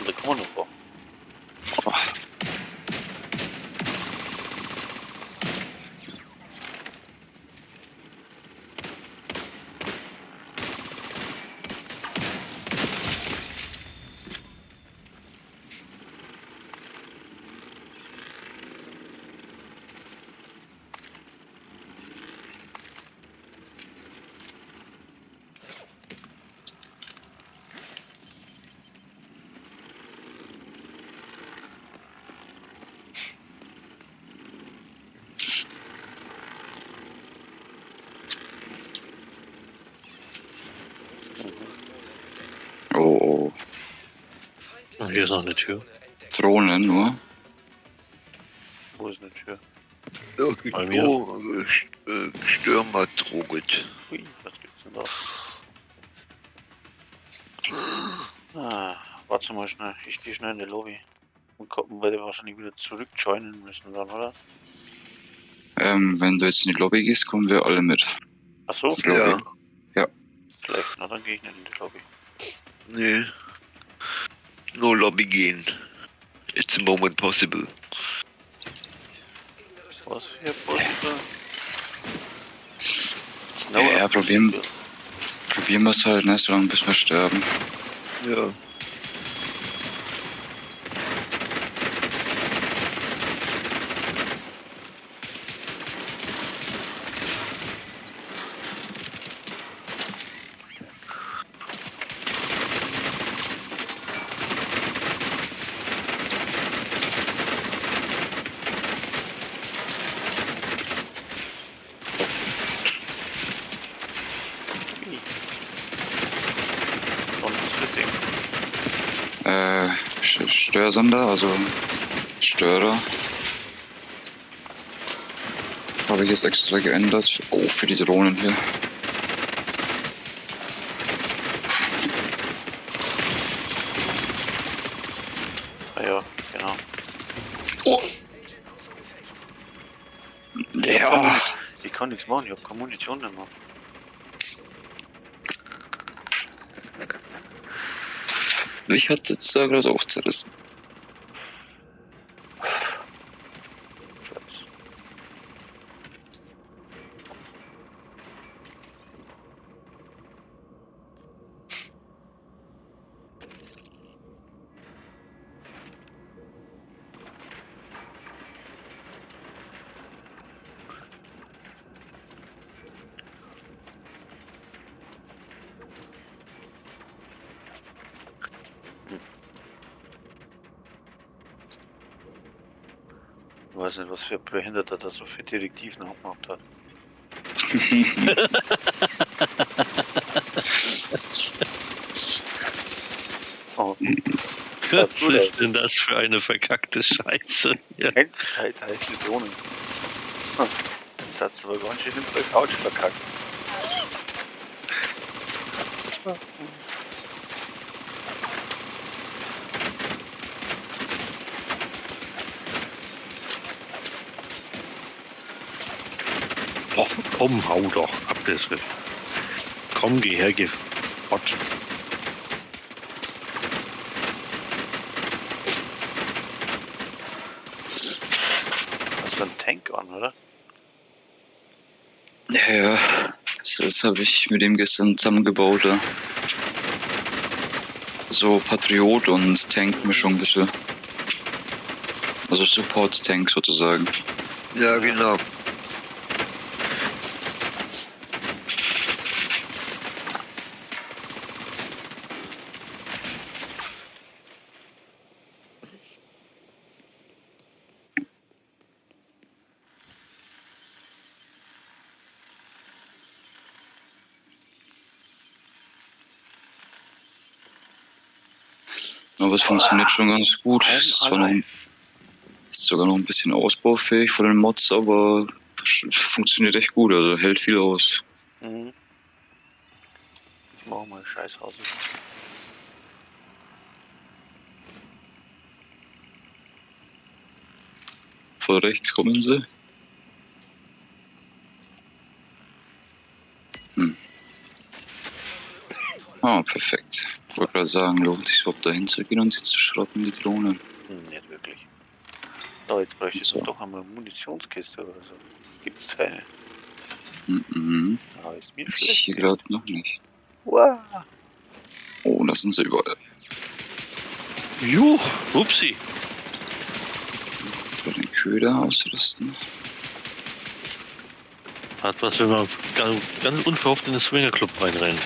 da kann man noch was. Oh. Oh, oh. Ah, hier ist noch eine Tür. Drohne nur. Wo ist eine Tür? Bei mir. Oh, Stürmer droget. Ui, was gibt's denn da? Ah, warte mal schnell, ich gehe schnell in die Lobby. Und gucken, weil wir wahrscheinlich wieder zurück joinen müssen dann, oder? Wenn du jetzt in die Lobby gehst, kommen wir alle mit. Ach so, Die Lobby. Ja. vielleicht, na dann gehe ich nicht in die Lobby. Nee. No Lobby gehen. It's a moment possible. Was hier possible? No, Ja, ja, probieren wir es halt, ne? Solange bis wir sterben. Ja. Und das für Ding. Störsender, also Störer. Habe ich jetzt extra geändert. Oh, für die Drohnen hier. Ah ja, genau. Oh. Ja. Ich kann nichts machen, ich hab keine Munition mehr. Mich hat jetzt da gerade auch zerrissen. Ich weiß nicht, was für ein Behinderter da so für Direktiven angemacht hat. Oh, Was ist denn das für eine verkackte Scheiße? Ja. Zeit heißt die Drohnen. Das hat aber ganz schön in der Couch verkackt. Och, komm, hau doch ab, das wird. Komm, geh her, geh fort. Hast du einen Tank an, oder? Ja, ja. Das habe ich mit dem gestern zusammengebaut. Ja. So Patriot und Tank-Mischung ein bisschen. Also Support-Tank sozusagen. Ja, genau. Aber es funktioniert schon ganz gut. I'm Ist zwar noch, alive. ist sogar noch ein bisschen ausbaufähig von den Mods, aber funktioniert echt gut. Also hält viel aus. Mhm. Ich mach mal scheiß Haus. Von rechts kommen sie. Hm. Ah, perfekt. Ich wollte gerade sagen, lohnt sich überhaupt dahin zu gehen und sie zu schrotten, die Drohne. Nicht wirklich. So, jetzt bräuchte ich So. doch einmal eine Munitionskiste oder so. Gibt's keine. Mhm. Da ist mir Ich schlecht. hier gerade noch nicht. Uah. Oh, da sind sie überall. Juch, upsi. Ich den Köder ausrüsten. Hat was, wenn man ganz, ganz unverhofft in den Swingerclub reinrennt.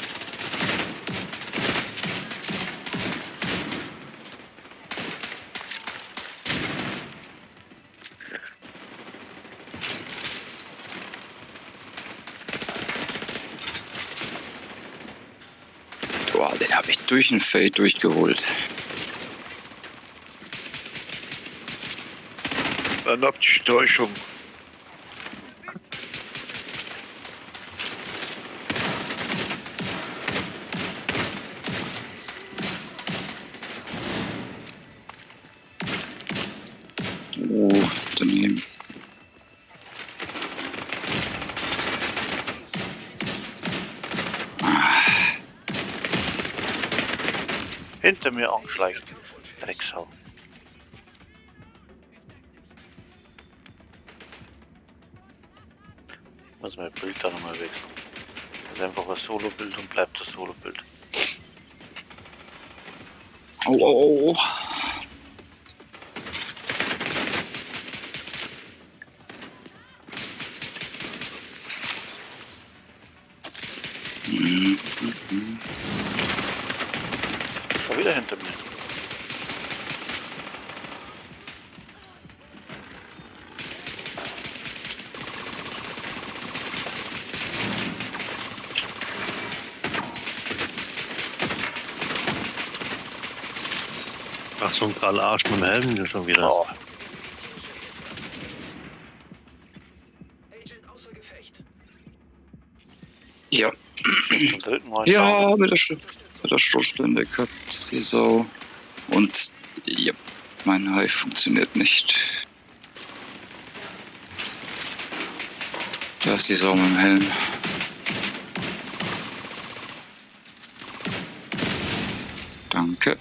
Boah, den habe ich durch den Fade durchgeholt. Eine optische Täuschung. Oh, daneben. Hinter mir angeschleicht. Drecksau. Ich muss mein Bild da nochmal wechseln. Das ist einfach ein Solo-Bild und bleibt das Solo-Bild. Au, au, au. Mhm. Schon wieder hinter mir. Ach, so ein Karl Arsch mit dem Helm hier schon wieder. Oh, Agent außer Gefecht. Ja. zum dritten Mal. Ja, mit der Schrotflinte gehabt, die Sau. Und ja, mein Hive funktioniert nicht. Da ist die Sau mit dem Helm. Danke.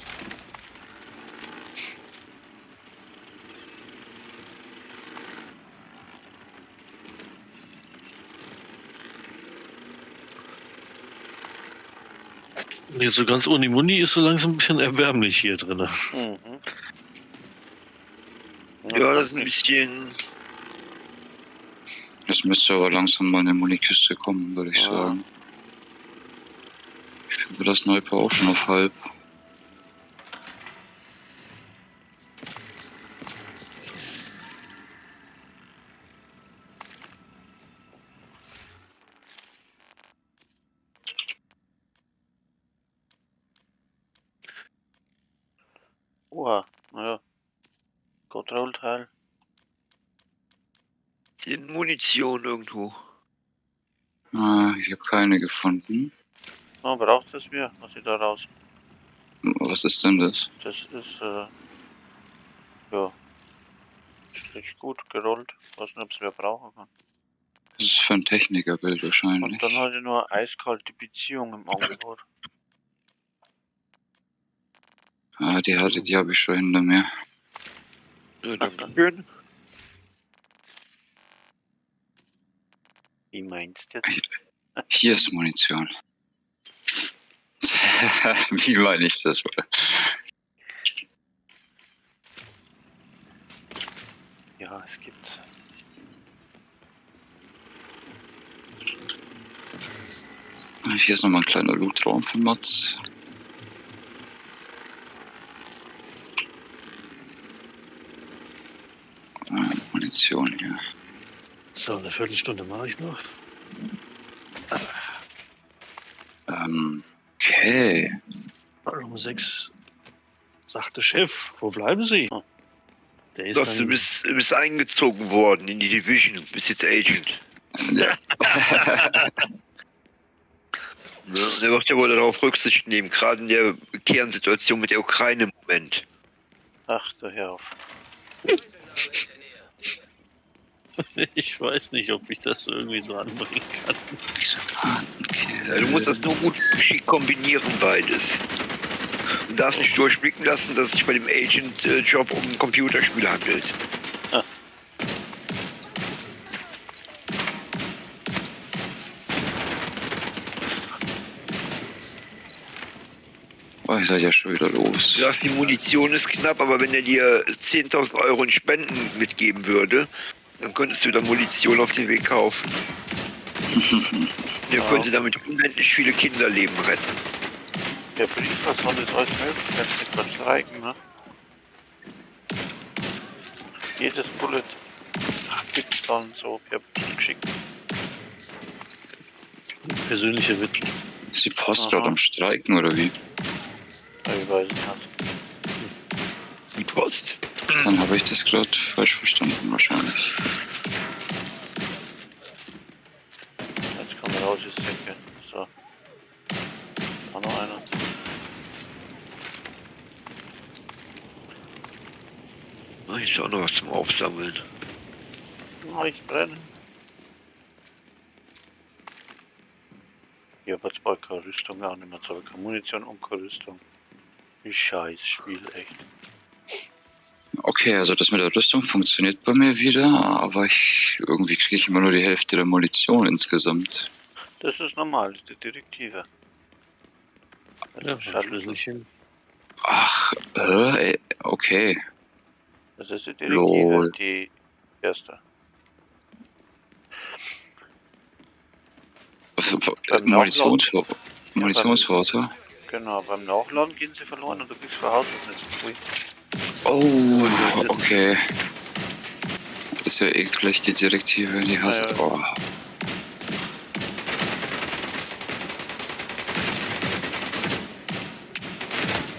Jetzt so ganz ohne Muni ist so langsam ein bisschen erbärmlich hier drin. Mhm. Ja, das ist ein bisschen. Jetzt müsste aber langsam mal eine Munikiste kommen, würde ich Ja. sagen. Ich finde das Sniper auch schon auf halb. Oha, naja. Control-Teil. Sind Munition irgendwo. Ah, ich habe keine gefunden. Oh, braucht es mir? Was ich da raus? Was ist denn das? Das ist, ja. Ist recht gut gerollt. Weiß nicht, ob es wer brauchen kann. Das ist für ein Technikerbild wahrscheinlich. Und dann hatte ich nur eiskalte Beziehung im Angebot. Ah, die habe ich schon hinter mir. Ja, danke schön. Wie meinst du jetzt? Hier ist Munition. Wie meine ich das wohl? Ja, es gibt. Hier ist nochmal ein kleiner Lootraum für Mats. Ah, Munition hier. So, eine Viertelstunde mache ich noch. Okay. Um 6 sagte Chef, wo bleiben Sie? Hm. Der ist Doch, du dann, bist eingezogen worden in die Division, bist jetzt Agent. Ja. Ne? Und er wird ja wohl darauf Rücksicht nehmen, gerade in der Kernsituation mit der Ukraine im Moment. Ach, du hör auf. ich weiß nicht, ob ich das irgendwie so anbringen kann. Ja, du musst das nur gut geschickt kombinieren, beides. Du darfst nicht durchblicken lassen, dass es sich bei dem Agent-Job um ein Computerspiel handelt. Ah. Oh, ich seid ja schon wieder los. Du sagst, die Munition ist knapp, aber wenn er dir 10.000 Euro in Spenden mitgeben würde, dann könntest du da Munition auf dem Weg kaufen. Der Ja. könnte damit unendlich viele Kinderleben retten. Der Briefversand ist alles möglich, wenn sie nicht gerade streiken, ne? Jedes Bullet gibt's dann so per Post geschickt. Persönliche Witz. Ist die Post Aha. gerade am Streiken oder wie? Ja, ich weiß es nicht. Die Post. Dann habe ich das gerade falsch verstanden wahrscheinlich. Jetzt kommen wir raus, ist Säcke. So. Da noch einer. Ah, hier ist auch noch was zum Aufsammeln. Oh, ich brenne. Ich hab jetzt bald keine Rüstung mehr, auch nicht mehr, jetzt hab ich keine Munition und keine Rüstung. Wie scheiß Spiel, echt. Okay, also das mit der Rüstung funktioniert bei mir wieder, aber ich irgendwie kriege ich immer nur die Hälfte der Munition insgesamt. Das ist normal, das ist die Direktive. Das Ja, ist schade. Schlüsselchen. Ach, ey, okay. Das ist die Direktive, Lol. die erste. Beim Munitionsvorter? Genau, beim Nachladen gehen sie verloren und du kriegst von Haus aus nicht so viel. Oh, okay. Das ist ja eklig, die Direktive, die hast. Ja, ja. Oh.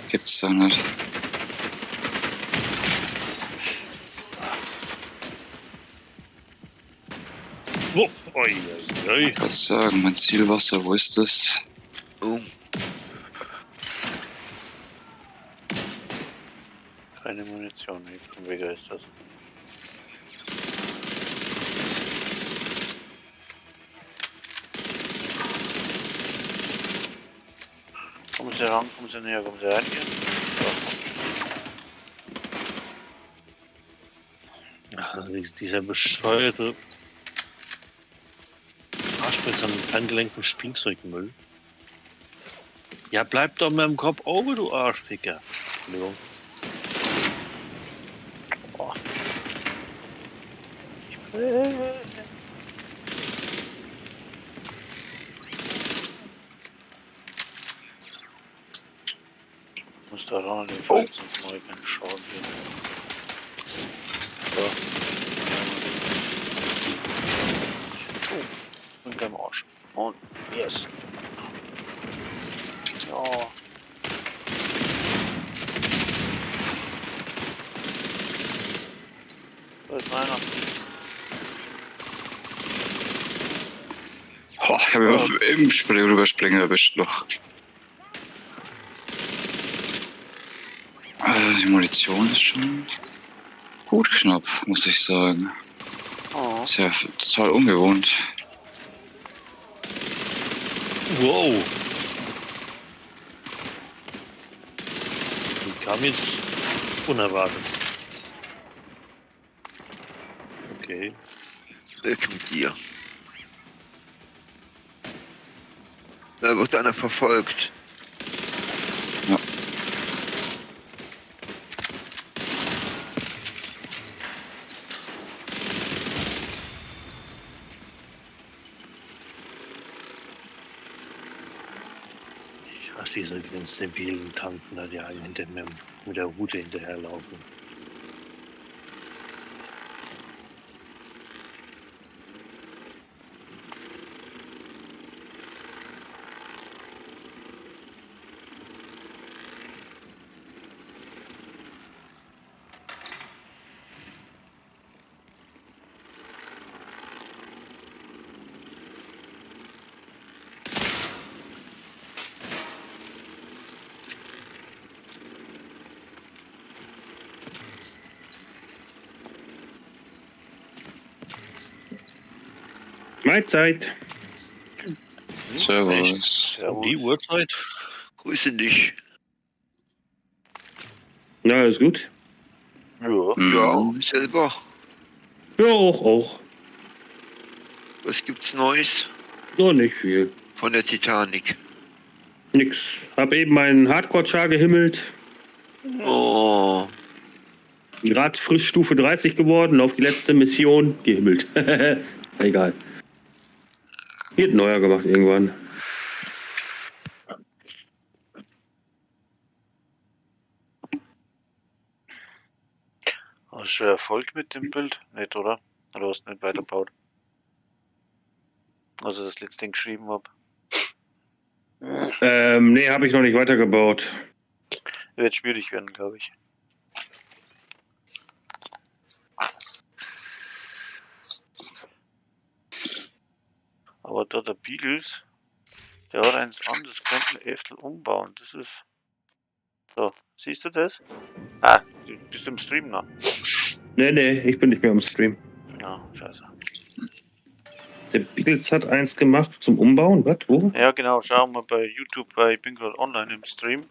Gibt's da nicht. Wuff, oi, oi, oi. Ich kann sagen, mein Zielwasser, wo ist das? Oh, Keine Munition, ich bin begeistert. Kommen Sie ran, kommen Sie näher, kommen Sie rein hier. So, Ach, dieser bescheuerte Arsch mit seinem ferngelenkten Spielzeugmüll. Ja, bleib doch mit dem Kopf oben, du Arschficker. Entschuldigung. Muss da ran an den Feld, sonst mache ich keinen Schaden hier. So. Oh, und am Arsch. Und yes. Ja. habe ihn im Spring rüberspringen erwischt noch. Also die Munition ist schon gut knapp, muss ich sagen. Oh. Ist ja total ungewohnt. Wow. Die kam jetzt unerwartet. Okay. Weg mit dir. Da wird einer verfolgt. Ja. Ich hasse diese ganz debilen Tanten da, die einen hinter mir mit der Rute hinterherlaufen. Mahlzeit. Servus. Um die Uhrzeit? Grüße dich. Na, alles gut. Ja. Mhm. Ja, selber. Ja, auch. Was gibt's Neues Noch nicht viel. von der Titanic? Nix. Hab eben meinen Hardcore-Char gehimmelt. Oh, Gerade frisch Stufe 30 geworden, auf die letzte Mission gehimmelt. Egal. Wird neuer gemacht irgendwann. Hast du schon Erfolg mit dem Bild? Nicht, oder? Oder hast du nicht weitergebaut? Also das letzte Ding geschrieben hab. Nee, habe ich noch nicht weitergebaut. Wird schwierig werden, glaube ich. Aber da der Beagles, der hat eins an, das könnte ein Eftel umbauen. Das ist. So, siehst du das? Ah, du bist im Stream noch. Nee, ich bin nicht mehr am Stream. Ja, scheiße. Der Beagles hat eins gemacht zum Umbauen. Was? Wo? Ja, genau, schau mal bei YouTube, bei ich bin gerade online im Stream.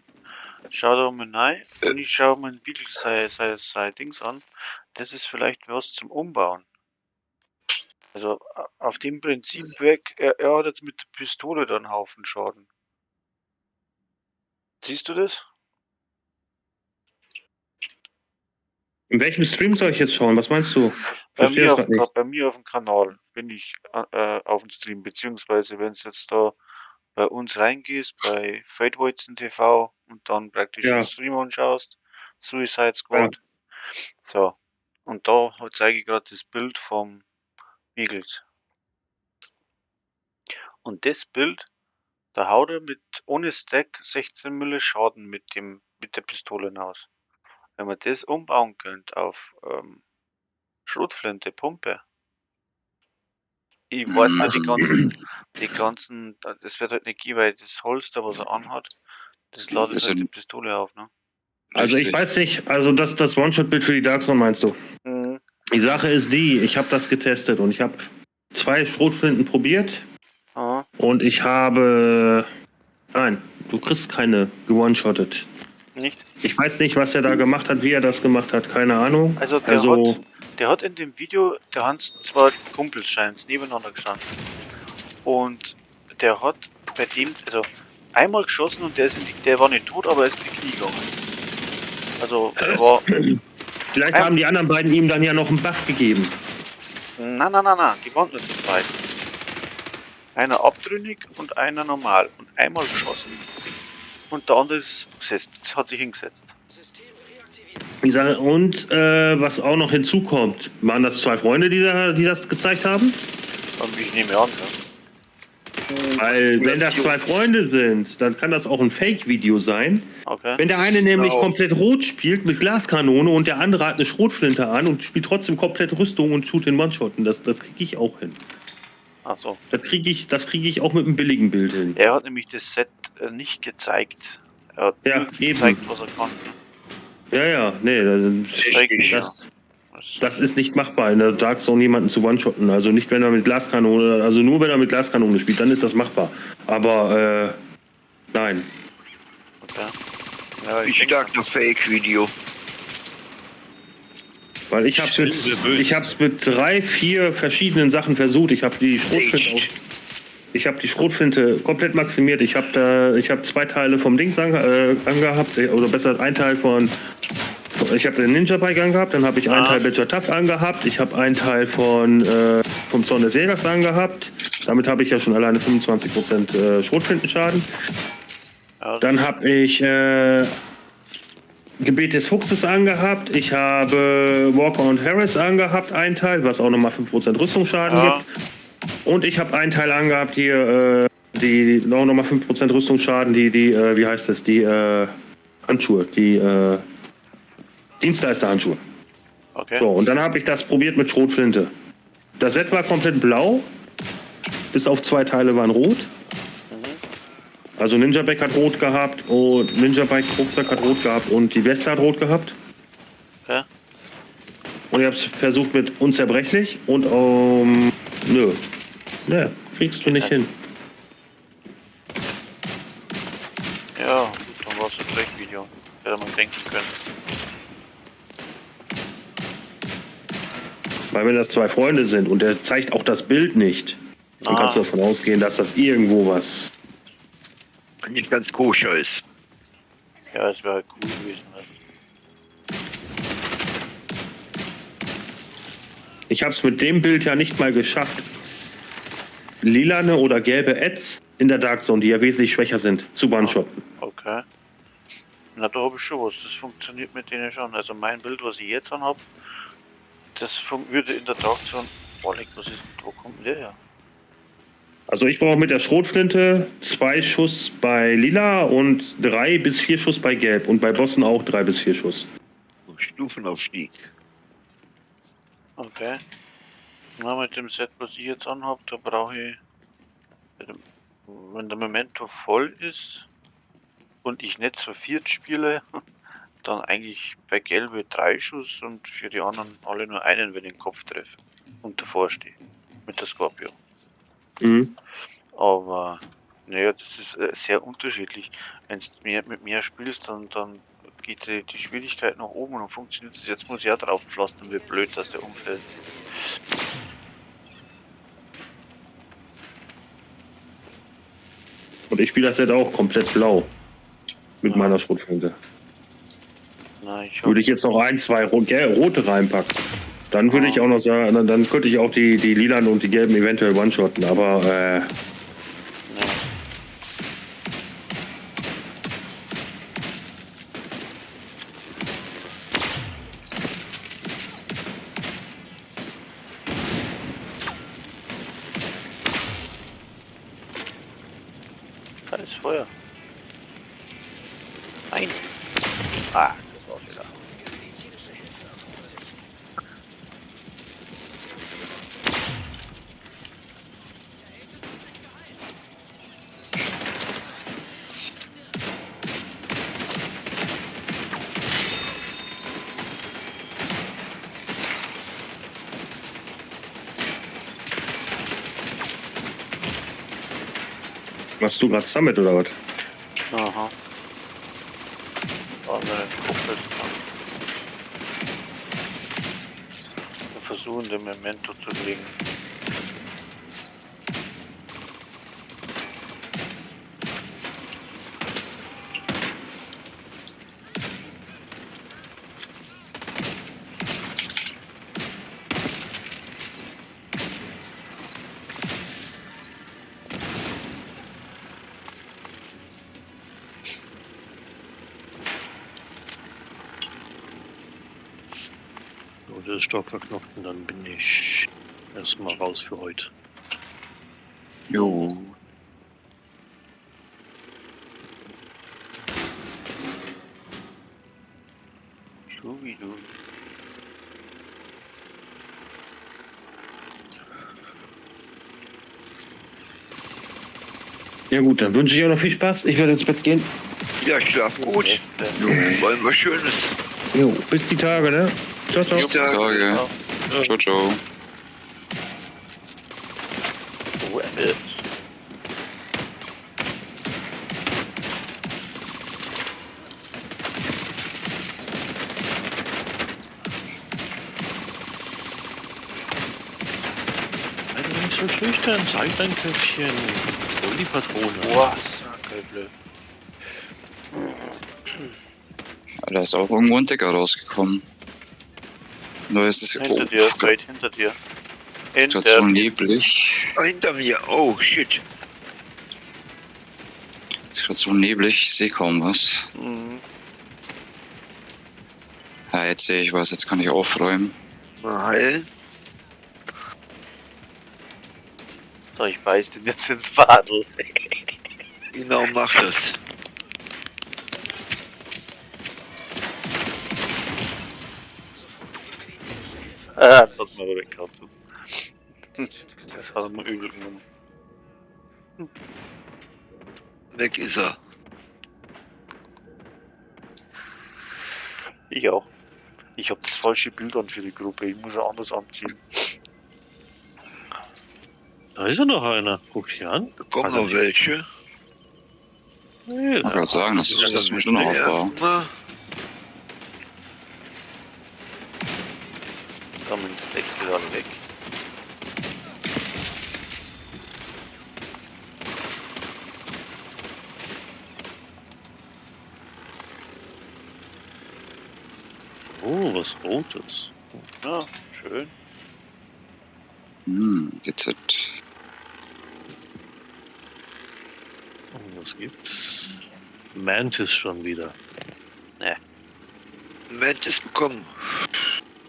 Schau da mal rein und ich schaue mir den Beagles sei Dings an. Das ist vielleicht was zum Umbauen. Also auf dem Prinzip weg, er hat jetzt mit der Pistole da einen Haufen Schaden. Siehst du das? In welchem Stream soll ich jetzt schauen? Was meinst du? Bei Verstehe mir, das auf, grad dem nicht. Ka- bei mir auf dem Kanal bin ich auf dem Stream, beziehungsweise wenn du jetzt da bei uns reingehst, bei Fadewoizen TV und dann praktisch Ja. den Stream anschaust, Suicide Squad. So, und da zeige ich gerade das Bild vom Beagles. Und das Bild, da haut er mit ohne Stack 16 Mille Schaden mit der Pistole raus. Wenn man das umbauen könnte auf Schrotflinte, Pumpe. Ich weiß nicht, die ganzen, das wird halt nicht gehen, weil das Holster, was er anhat, das ladet Ist halt ja die Pistole auf, ne? Also ich Richtig. weiß nicht, also das One-Shot-Bild für die Dark Zone meinst du? Mhm. Die Sache ist die, ich habe das getestet und ich habe 2 Schrotflinten probiert Aha. und ich habe... Nein, du kriegst keine gewone-shottet. Nicht? Ich weiß nicht, was er da gemacht hat, wie er das gemacht hat, keine Ahnung. Also der hat in dem Video, der Hans zwei Kumpels scheint nebeneinander gestanden. Und der hat bei dem, also einmal geschossen und der war nicht tot, aber er ist in die Knie gegangen. Also er war. Vielleicht haben die anderen beiden ihm dann ja noch einen Buff gegeben. Nein, nein, nein, nein, die waren nur zu zweit. Einer abtrünnig und einer normal. Und einmal geschossen und der andere ist gesetzt, hat sich hingesetzt. System reaktiviert. Die Sache, und was auch noch hinzukommt, waren das 2 Freunde, die das gezeigt haben? Und ich nehme an, ja. Weil wenn das 2 Freunde sind, dann kann das auch ein Fake-Video sein. Okay. Wenn der eine nämlich Genau. komplett rot spielt mit Glaskanone und der andere hat eine Schrotflinte an und spielt trotzdem komplett Rüstung und shoot den One-Shotten, das kriege ich auch hin. Ach so. Das kriege ich auch mit einem billigen Bild hin. Er hat nämlich das Set nicht gezeigt. Er hat Ja, nur eben. gezeigt, was er kann. Ja, ja, nee, Zeigt das, Das, das ist nicht machbar, in der Dark Zone jemanden zu one-shotten. Also nicht, wenn er mit Glaskanone, also nur wenn er mit Glaskanone spielt, dann ist das machbar. Aber nein. okay. Ja, ich Ich denke, sag nur Fake-Video. Weil ich hab's mit, ich hab's mit 3, 4 verschiedenen Sachen versucht. Ich habe die Schrotflinte auf, ich habe die Schrotflinte komplett maximiert. Ich habe 2 Teile vom Dings angehabt, oder besser ein Teil von, ich habe den Ninja Bike angehabt, dann habe ich einen Teil Badger Tough angehabt, ich habe einen Teil von vom Zorn des Jägers angehabt. Damit habe ich ja schon alleine 25% Schrotflintenschaden. ja, Dann habe ich Gebet des Fuchses angehabt. Ich habe Walker und Harris angehabt, einen Teil, was auch nochmal 5% Rüstungsschaden gibt. Und ich habe einen Teil angehabt hier, die auch nochmal 5% Rüstungsschaden, die, wie heißt das, die Handschuhe, die Dienstleisterhandschuhe. okay. So, und dann habe ich das probiert mit Schrotflinte. Das Set war komplett blau, bis auf 2 Teile waren rot. Also Ninja Bike hat rot gehabt und Ninja Bike Rucksack hat rot gehabt und die Weste hat rot gehabt. Okay. Und ich hab's versucht mit unzerbrechlich und nö. Nö, kriegst du nicht hin. Ja, gut, dann war's ein Fake-Video. Hätte man denken können. Weil wenn das 2 Freunde sind und der zeigt auch das Bild nicht, dann kannst du davon ausgehen, dass das irgendwo was nicht ganz koscher ist. Ja, es wäre halt cool gewesen. Ne? Ich hab's mit dem Bild ja nicht mal geschafft, lilane oder gelbe Ads in der Dark Zone, die ja wesentlich schwächer sind, zu one-shotten. Okay. Na, da hab ich schon was. Das funktioniert mit denen schon. Also mein Bild, was ich jetzt anhab, das würde in der Dark Zone... Boah, leck, was ist denn, wo kommt denn der her? Also ich brauche mit der Schrotflinte 2 Schuss bei Lila und 3 bis 4 Schuss bei Gelb. Und bei Bossen auch 3 bis 4 Schuss. Stufenaufstieg. Okay. Na, mit dem Set, was ich jetzt anhab, da brauche ich... Wenn der Memento voll ist und ich nicht zu viert spiele, dann eigentlich bei Gelbe 3 Schuss und für die anderen alle nur einen, wenn ich den Kopf treffe und davor stehe. Mit der Scorpio. Mhm. Aber naja, das ist sehr unterschiedlich. Wenn du mit mir spielst, dann geht die Schwierigkeit nach oben und dann funktioniert das. Jetzt muss ich auch drauf pflastern, wie blöd, dass der umfällt. Und ich spiele das Set auch komplett blau. Mit meiner Schrotflinte. Na, ich Würde ich jetzt noch 1, 2 rote reinpacken, dann würde ich auch noch sagen, dann könnte ich auch die lilanen und die gelben eventuell one-shotten, aber Ja. Da ist Feuer. Nein. Ah, das war wieder. Machst du gerade Summit oder was? Aha. Aber den Kopf ist dran. Wir versuchen den Memento zu legen. Der Stock verknochten, dann bin ich erstmal raus für heute. Jo. Schubidu. Ja gut, dann wünsche ich euch noch viel Spaß. Ich werde ins Bett gehen. Ja, schlaf gut. Wollen wir Schönes. Jo, bis die Tage, ne? Ciao, ciao. Bis die Tage. Tage. Ciao, ciao. Oh, Emil. Sei doch nicht so schüchtern, zeig dein Köpfchen. Hol die Patrone. Boah, Sacrebleu. Da ist auch irgendwo ein Decker rausgekommen. Nur ist es Hinter dir, weit hinter dir. Ist grad Hinter so neblig. Ah, hinter mir. Oh, shit. Ist grad so neblig, ich sehe kaum was. Mhm. Ja, jetzt sehe ich was, jetzt kann ich aufräumen. Mal heilen. So, ich beiß den jetzt ins Wadel. Genau, mach das. Ah, das hat man aber weggehauen. Das hat er mir übel genommen. Weg ist er. Ich auch. Ich habe das falsche Bild an für die Gruppe. Ich muss ja anders anziehen. Da ist ja noch einer. Guck dich an. Da kommen Also noch welche. Nee, Ich wollte gerade sagen, das ist schon noch ein paar. Erstmal. Damit ist wieder alle weg. Oh, was Rotes. Ja, schön. Hm, GZ. Und was gibt's? Mantis schon wieder. Mantis bekommen.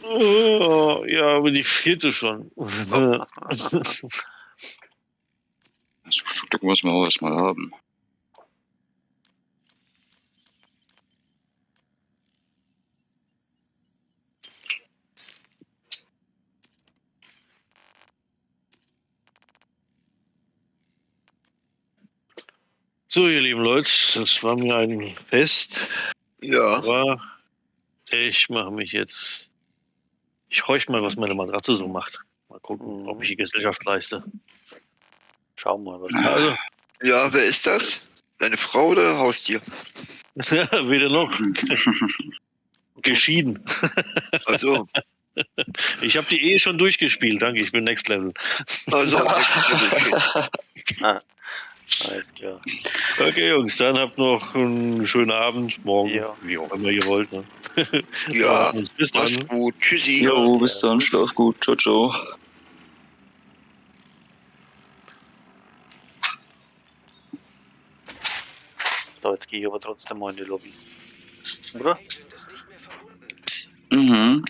Oh, ja, aber die vierte schon. Das Glück muss man auch erstmal haben. So, ihr lieben Leute, das war mir ein Fest. Ja. Aber ich mache mich jetzt. Ich horch mal, was meine Matratze so macht. Mal gucken, ob ich die Gesellschaft leiste. Schau mal, was. Also, Ja, wer ist das? Deine Frau oder Haustier? weder noch. Geschieden. Also, Ich habe die Ehe schon durchgespielt. Danke, ich bin Next Level. also okay. Alles klar. Okay, Jungs, dann habt noch einen schönen Abend, morgen, Ja. wie auch immer ihr wollt. Ne? Ja, Bis mach's dann. gut. Tschüssi. Jo, bis dann, schlaf gut. Ciao, ciao. So, jetzt gehe ich aber trotzdem mal in die Lobby. Oder? Agent ist nicht mehr verbunden. Mhm.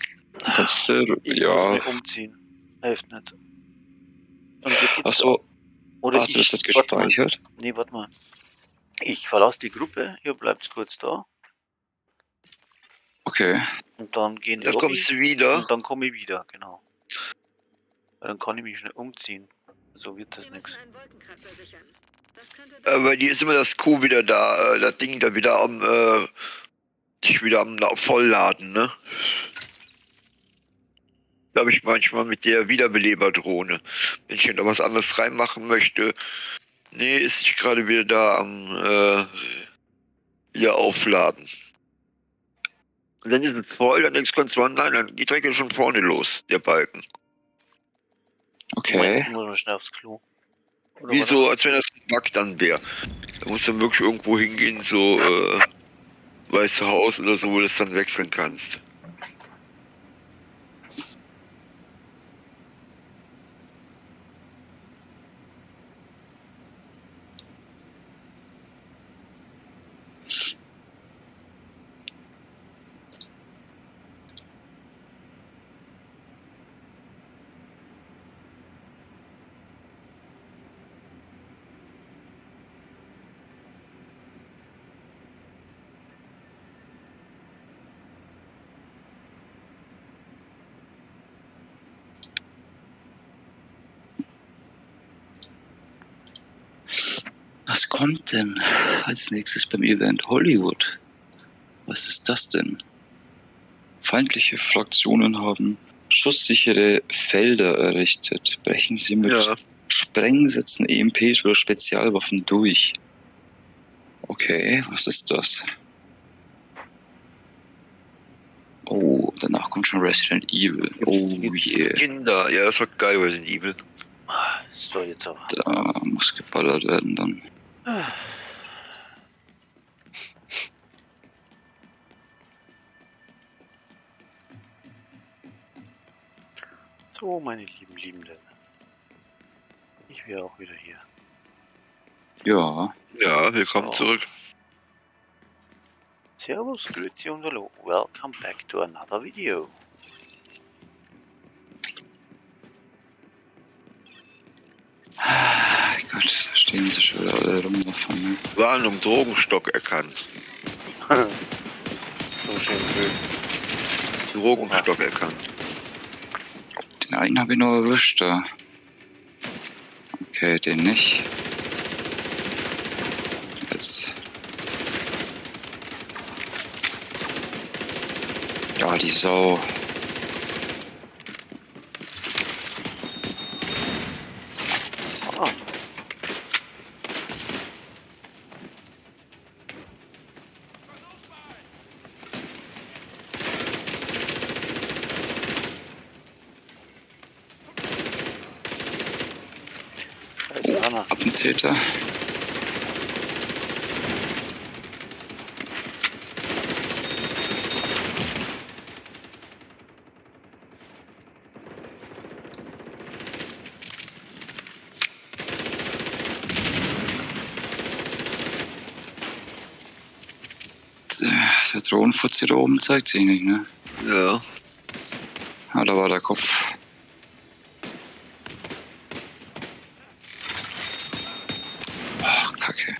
Kannst du, Ich ja. muss mich umziehen. Hilft nicht. Und dir geht's Ach so, Oder hast du das jetzt warte mal. gespeichert? Nee, warte mal. Ich verlasse die Gruppe, ihr bleibt kurz da. Okay. Und dann gehen die Dann Lobby. kommst du wieder. Und dann komme ich wieder, genau. Weil dann kann ich mich schnell umziehen. So wird das Wir nichts. müssen einen Wolkenkratzer sichern. Das könnte Bei dir ist immer das Q wieder da, das Ding da wieder am, dich wieder am Vollladen, ne? Da habe ich manchmal mit der Wiederbeleberdrohne. Wenn ich da was anderes reinmachen möchte. Nee, ist nicht gerade wieder da am wieder aufladen. Und dann ist es voll, dann denkst du ganz nein, dann geht direkt von vorne los, der Balken. Okay. Ich muss mal schnell aufs Klo. Oder Wie warte. so, als wenn das ein Bug dann wäre. Da musst du dann wirklich irgendwo hingehen, so Weiße Haus oder so, wo du das dann wechseln kannst. kommt denn als nächstes beim Event? Hollywood. Was ist das denn? Feindliche Fraktionen haben schusssichere Felder errichtet. Brechen sie mit Ja. Sprengsätzen, EMPs oder Spezialwaffen durch. Okay, was ist das? Oh, danach kommt schon Resident Evil. Oh yeah. Kinder, ja, das war geil, Resident Evil. So, jetzt aber. Da muss geballert werden dann. So, meine lieben Liebenden. Ich wäre auch wieder hier. Ja. Ja, willkommen So. zurück. Servus, Grüezi und Hallo. Welcome back to another video. Gott, da stehen sie schon wieder alle rum davon. Ne? Warnung, Drogenstock erkannt. So schön blöd. Drogenstock erkannt. Den einen habe ich noch erwischt da. Okay, den nicht. Jetzt. Ja, die Sau. Ah. Scheiße, Hanna. Attentäter. Der Drohnenfuzzi da oben zeigt sich nicht, ne? Ja. Ah, da war der Kopf. Ach, Kacke.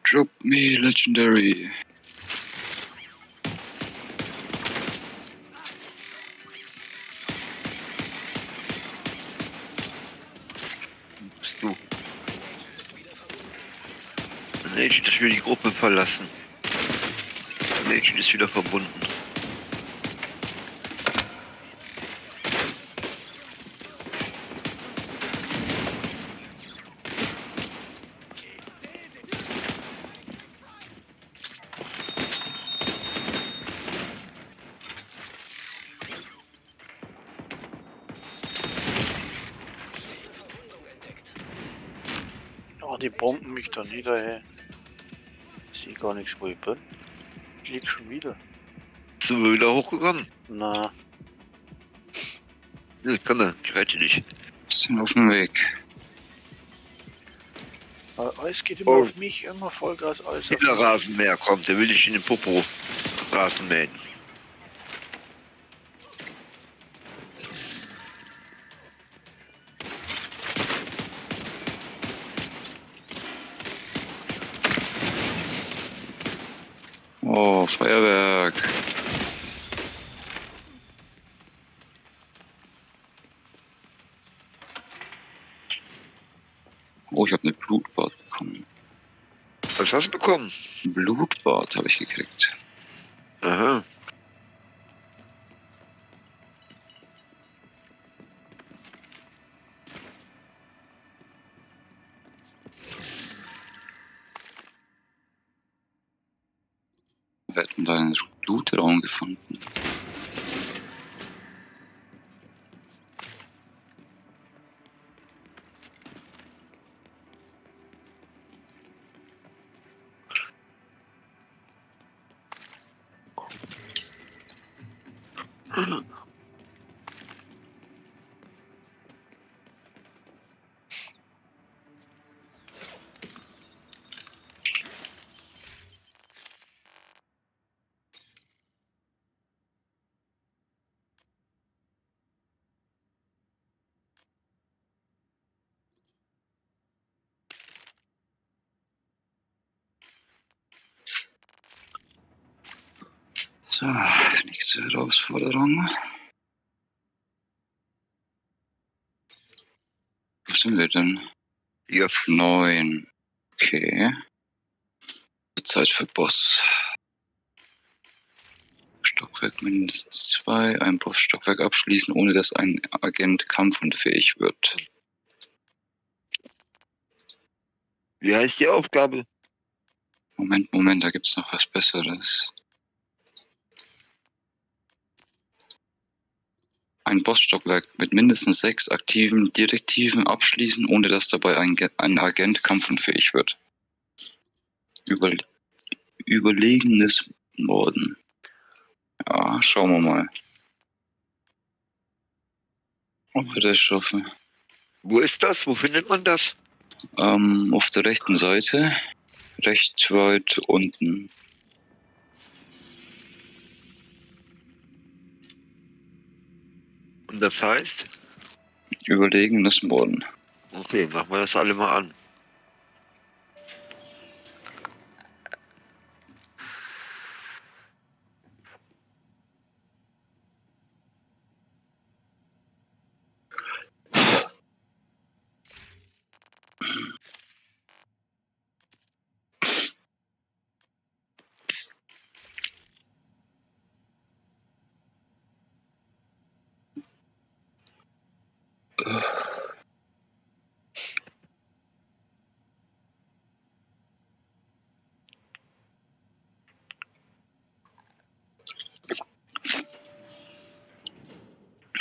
Drop me legendary. Bist du. Ein Agent hat wieder die Gruppe verlassen. Ein Agent ist wieder verbunden. Oh, die bomben mich da nieder, ey. Ich sehe gar nichts, wo ich bin. Ich lieg schon wieder. Bist du wieder hochgekommen? Na, Ja, komm mal, ich rette dich. Sind auf dem Weg. aber alles geht immer Oh. auf mich, immer Vollgas, alles auf mich. Killer-Rasenmäher kommt, der will dich in den Popo Rasen mähen. Oh, Feuerwerk. Oh, ich habe eine Blutbad bekommen. Was hast du bekommen? Ein Blutbad habe ich gekriegt. Aha. Wir hätten da einen Blutraum gefunden. So, nächste Herausforderung. Wo sind wir denn? Ja. 9. Okay. Zeit für Boss. Stockwerk mindestens 2. Ein Bossstockwerk abschließen, ohne dass ein Agent kampfunfähig wird. Wie heißt die Aufgabe? Moment, Moment, da gibt's noch was Besseres. Ein Bossstockwerk mit mindestens 6 aktiven Direktiven abschließen, ohne dass dabei ein Agent kampfunfähig wird. Überlegenes Morden. Ja, schauen wir mal. Ob wir das schaffen. Wo ist das? Wo findet man das? Auf der rechten Seite. Recht weit unten. Und das heißt? Überlegenes Morden. Okay, machen wir das alle mal an.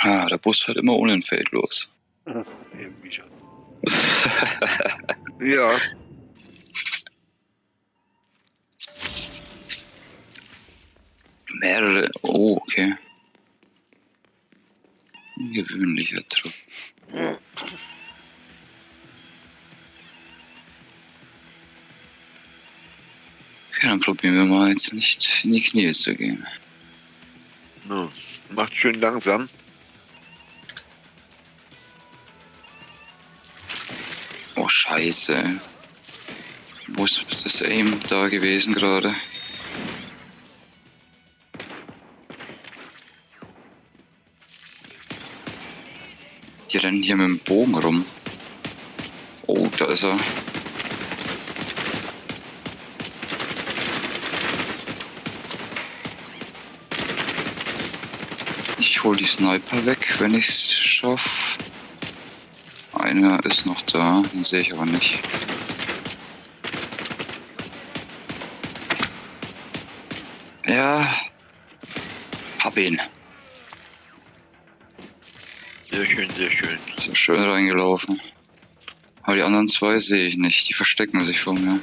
Ah, der Bus fährt immer ohne ein Feld los. Irgendwie schon. Ja. Mehrere. Oh, okay. Ungewöhnlicher Trupp. Okay, dann probieren wir mal jetzt nicht in die Knie zu gehen. No, macht schön langsam. Oh, scheiße. Wo ist das Aim da gewesen gerade? Die rennen hier mit dem Bogen rum. Oh, da ist er. Ich hol die Sniper weg, wenn ich's schaff. Einer ist noch da, den sehe ich aber nicht. Ja, hab ihn. Sehr schön, sehr schön. Ist ja schön reingelaufen. Aber die anderen zwei sehe ich nicht. Die verstecken sich vor mir.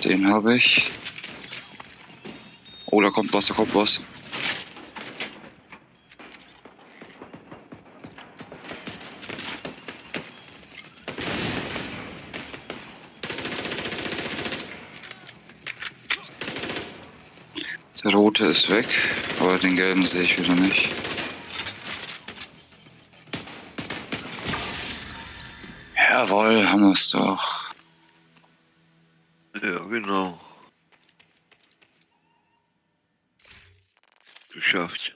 Den habe ich. Oh, da kommt was, da kommt was. Der rote ist weg, aber den gelben sehe ich wieder nicht. Jawohl, haben wir's doch. Ja, genau. Geschafft.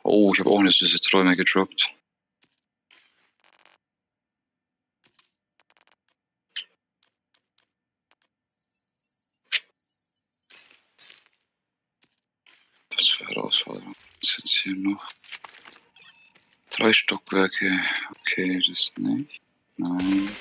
Oh, ich habe auch eine süße Träume gedroppt. Was für Herausforderung ist jetzt hier noch? 3 Stockwerke. Okay, das nicht. Nein.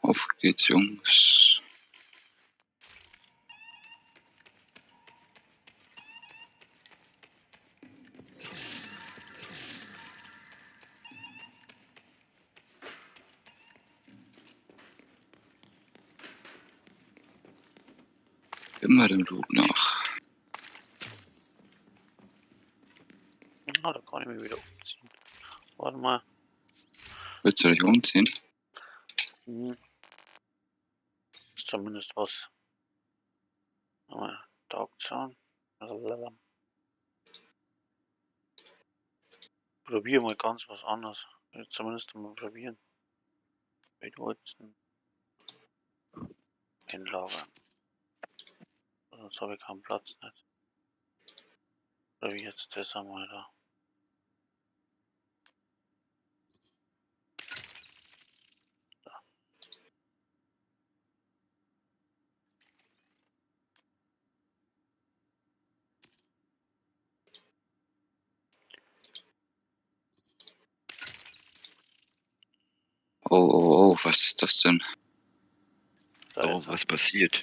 Auf geht's, Jungs. Immer dem Loot nach. Ah, da kann ich mich wieder umziehen. Warte mal. Willst du dich umziehen? Hm. Ist zumindest was. Mal, Dark Zone. Lalalala. Probier mal ganz was anderes. Zumindest mal probieren. Bedeuten. Einlagern. Sonst habe ich keinen Platz nicht. Probier jetzt das einmal da. Oh, oh, oh, was ist das denn? Oh, was passiert?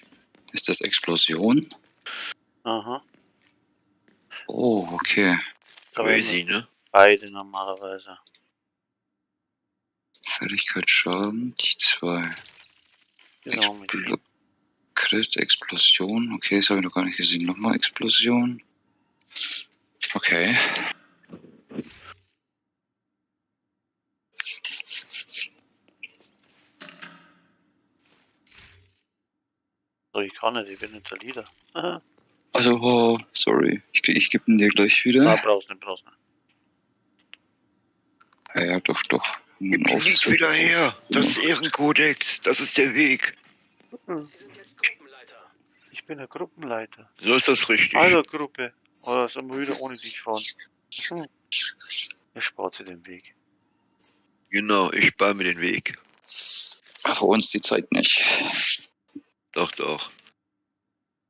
Ist das Explosion? Aha. Oh, okay. Crazy, ne? Beide normalerweise. Fertigkeitsschaden, die zwei. Genau, mit Crit, Explosion. Okay, das habe ich noch gar nicht gesehen. Nochmal Explosion. Okay. So, ich kann nicht, ich bin nicht der Leader. Also, oh, sorry. Ich gebe ihn dir gleich wieder. Na, brauchst nicht, brauchst nicht. Ja, ja, doch, doch. Gib ihn nicht wieder her. Das ist Ehrenkodex. Das ist der Weg. Sie sind jetzt Gruppenleiter. Ich bin der Gruppenleiter. So ist das richtig. Also Gruppe. Oder sollen wir wieder ohne dich fahren? Hm. Er spart sich den Weg. Genau, ich spare mir den Weg. Ach, für uns die Zeit nicht. Doch, doch.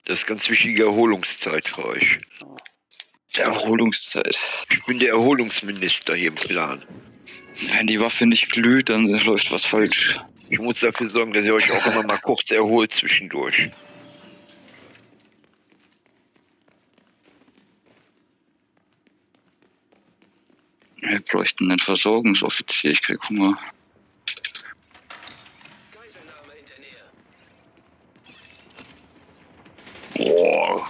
Das ist ganz wichtige Erholungszeit für euch. Der Erholungszeit. Ich bin der Erholungsminister hier im Clan. Wenn die Waffe nicht glüht, dann läuft was falsch. Ich muss dafür sorgen, dass ihr euch auch immer mal kurz erholt zwischendurch. Wir bräuchten einen Versorgungsoffizier. Ich krieg Hunger. Geiselnahme in der Nähe. Boah.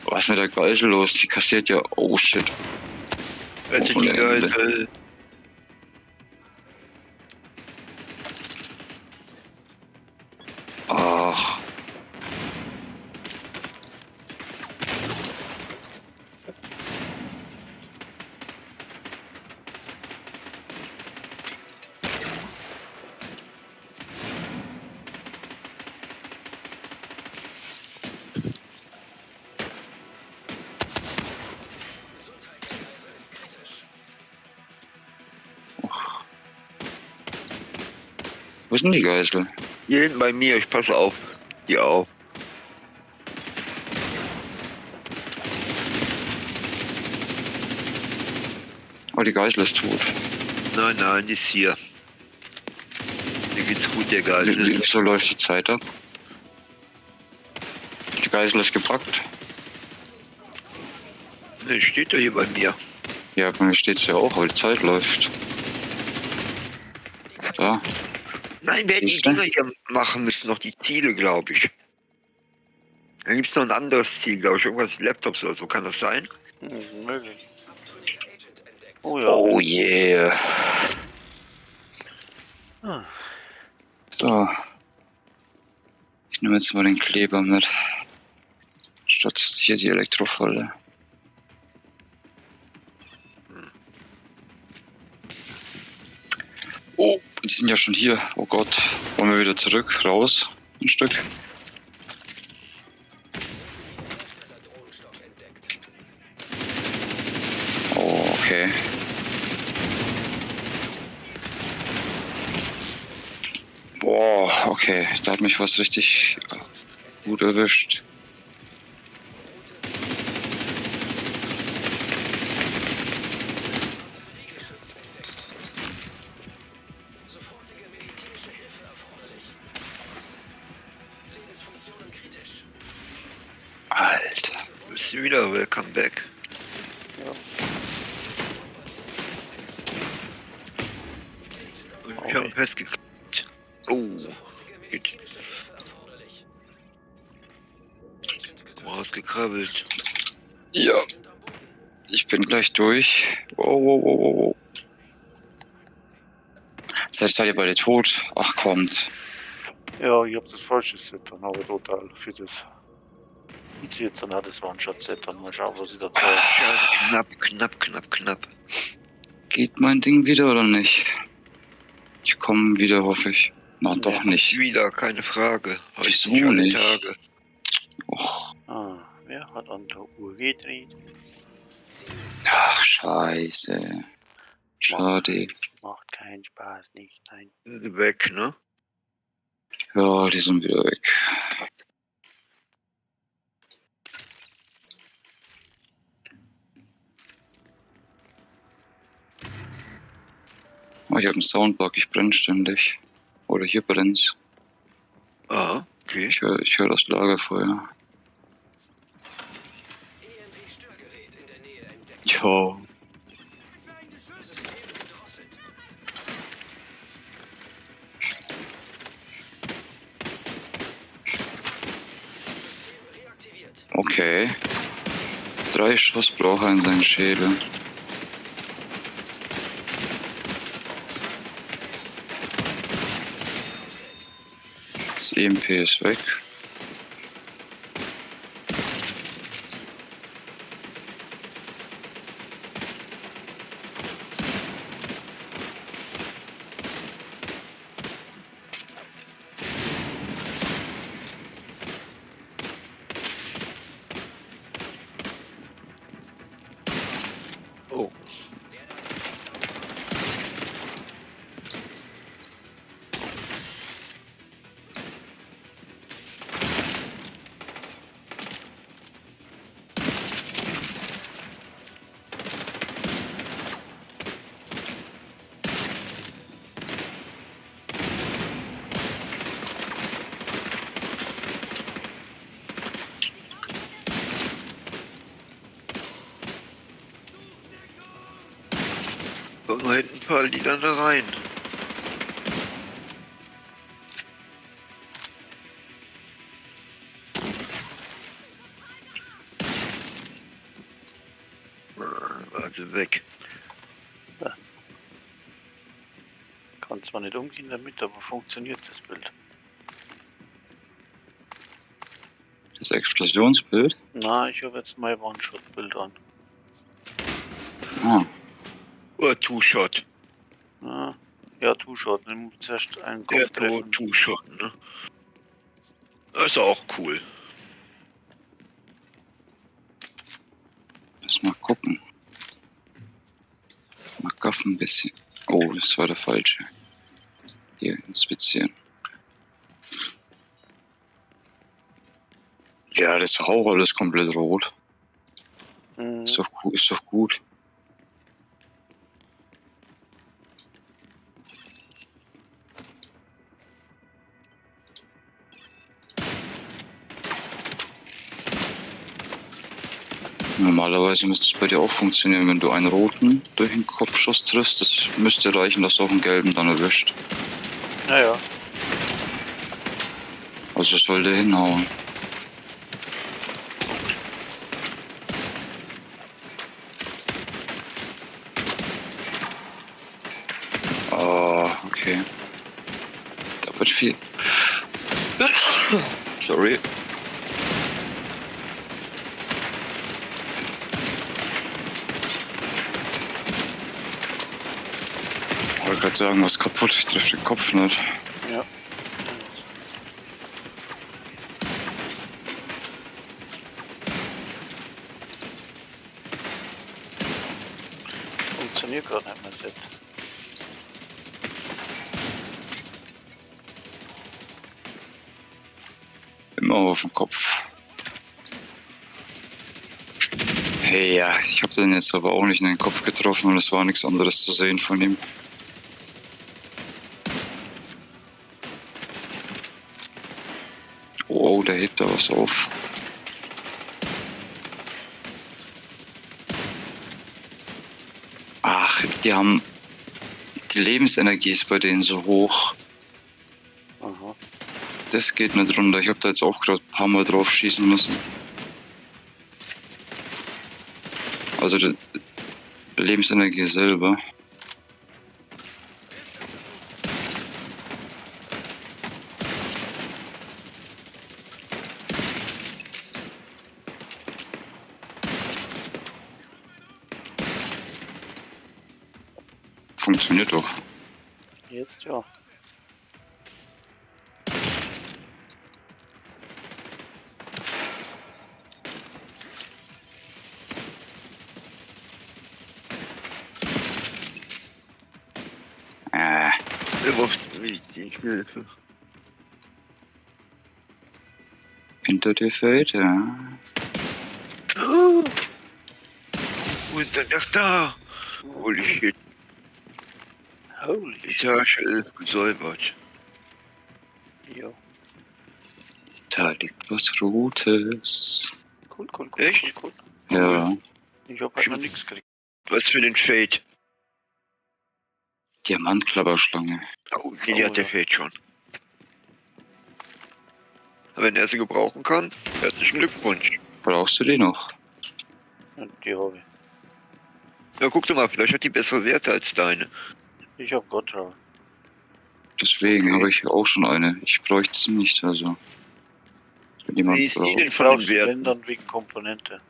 Was ist mit der Geisel los? Die kassiert ja. Oh shit. Rettet die Geisel. Ach. Gesundheit der Geisel ist kritisch. Wo ist denn die Geisel? Hier hinten bei mir, ich passe auf. Hier auf. Oh, die Geisel ist tot. Nein, nein, die ist hier. Mir geht's gut, der Geisel. Wieso läuft die Zeit ab? Die Geisel ist gepackt. Ne, steht doch hier bei mir. Ja, bei mir steht's ja auch, aber die Zeit läuft. Da. Nein, wir hätten die Siehst du? Dinger hier machen müssen, noch die Ziele, glaube ich. Dann gibt's noch ein anderes Ziel, glaube ich. Irgendwas mit Laptops oder so, kann das sein? Hm, möglich. Abtrünniger Agent entdeckt. Oh ja. Oh yeah. Ah. So. Ich nehme jetzt mal den Kleber mit. Statt hier die Elektrofalle. Oh, die sind ja schon hier. Oh Gott. Wollen wir wieder zurück? Raus? Ein Stück. Hersteller Drohnenstock entdeckt. Oh, okay. Boah, okay. Da hat mich was richtig gut erwischt. Artilleriegeschütz entdeckt. Sofortige medizinische Hilfe erforderlich. Lebensfunktionen kritisch. Alter. Bist du wieder? Welcome back. Ich habe festgekriegt. Oh, Sofortige medizinische Hilfe erforderlich. Agent Rausgekrabbelt. Ja. Ich bin gleich durch. Wow, wow, wow, wow, wow. Seid, seid ihr beide tot? Ach, kommt. Ja, ich hab das falsche Set dann, aber total für das. Ich zieh jetzt dann auch das One-Shot-Set an. Mal schauen, was ich da zeige. Ja, knapp, knapp, knapp, knapp. Geht mein Ding wieder oder nicht? Ich komme wieder, hoffe ich. Na, doch nicht. Wieder, keine Frage. Heute Wieso nicht alle nicht? Tage. Och. Ah, wer hat an der Uhr gedreht? Ach, scheiße. Schade. Macht keinen Spaß, nicht, nein. Sind sie weg, ne? Ja, die sind wieder weg. Oh, ich habe einen Soundbug, ich brenne ständig. Oder hier brennt's. Ah, okay. Ich höre ich hör das Lagerfeuer. EMP-Störgerät in der Nähe entdeckt. Ja. System gedrosselt. System reaktiviert. Okay. 3 Schuss braucht er in seinen Schädel. Das EMP ist weg. Oh. Kommt nur hinten fallen die dann da rein. Also weg. Kann zwar nicht umgehen damit, aber funktioniert das Bild. Das Explosionsbild? Na, ich habe jetzt mein One-Shot-Bild an. Ah, Oder Two-Shot. Ah, ja, Two-Shot. Ich muss zuerst einen Kopf Ja, treffen. Two-Shot, ne? Das ist auch cool. lass mal gucken. Mal gaffen ein bisschen. Oh, das war der falsche. Hier, inspizieren. Ja, das ist auch alles komplett rot. Mhm. Ist doch, ist doch gut. Normalerweise müsste es bei dir auch funktionieren, wenn du einen roten durch den Kopfschuss triffst. Das müsste reichen, dass du auch einen gelben dann erwischt. Naja, Also es sollte hinhauen. Ah, okay. Da wird viel. Sorry. Ich wollte gerade sagen, was kaputt, ich treffe den Kopf nicht. ja. Funktioniert gerade nicht mehr Set. Immer auf dem Kopf. Hey, ja, ich habe den jetzt aber auch nicht in den Kopf getroffen und es war nichts anderes zu sehen von ihm. Oh, der hebt da was auf. Ach, die haben... Die Lebensenergie ist bei denen so hoch. Aha. Das geht nicht runter. Ich habe da jetzt auch gerade ein paar Mal drauf schießen müssen. Also die Lebensenergie selber. Funktioniert doch. Jetzt ja. Hilfe. Hinter dir fällt, ja. Oh. Und dann, ach da. Holy shit. Holy shit. Etage 11 gesäubert. Jo. Da liegt was Rotes. Cool, cool, cool, Echt? cool, cool. Ja. Ich hab halt noch nichts gekriegt. Was für den Fate? Diamantklapperschlange. Oh, nee, die Oh, hat der ja. Fate schon. Wenn er sie gebrauchen kann, herzlichen Glückwunsch. Brauchst du die noch? Ja, die habe ich. Na, guck doch mal, vielleicht hat die bessere Werte als deine. Ich hab Gottra. Deswegen Okay. habe ich auch schon eine. Ich bräuchte sie nicht, also. Wenn jemand Wie ist die braucht. denn von den Brauchst wenn Werten? dann wegen Komponente.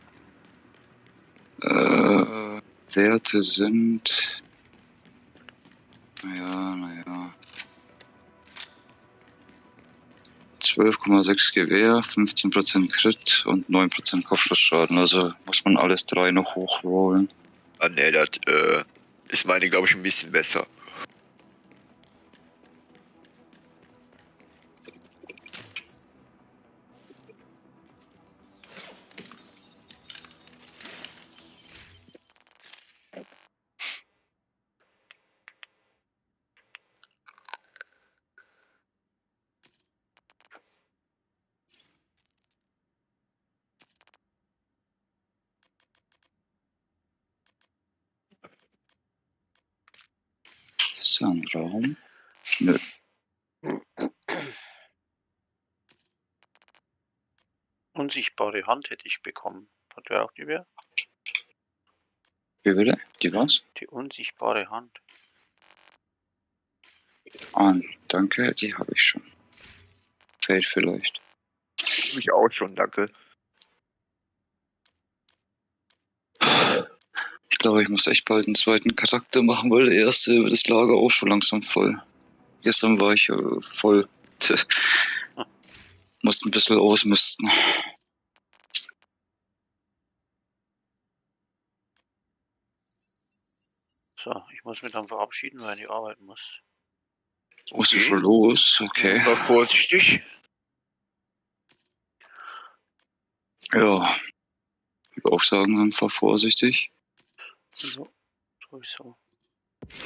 Werte sind. Naja, naja. 12,6 Gewehr, 15% Crit und 9% Kopfschussschaden. Also muss man alles drei noch hochrollen. Ah, nee, das ist meine, glaube ich, ein bisschen besser. Ist da ein Raum? Nö. Unsichtbare Hand hätte ich bekommen. Hat wer auch die wer? Wie bitte? Die was? Die unsichtbare Hand. Ah, danke, die habe ich schon. Fällt vielleicht. Mich auch schon, danke. Ich glaube, ich muss echt bald einen zweiten Charakter machen, weil der erste wird das Lager auch schon langsam voll. Gestern war ich voll. Musste ein bisschen ausmisten. So, ich muss mich dann verabschieden, weil ich arbeiten muss. Musst du schon los? Okay. War vorsichtig. Ja. Ich würde auch sagen, dann fahr vorsichtig. So, sowieso.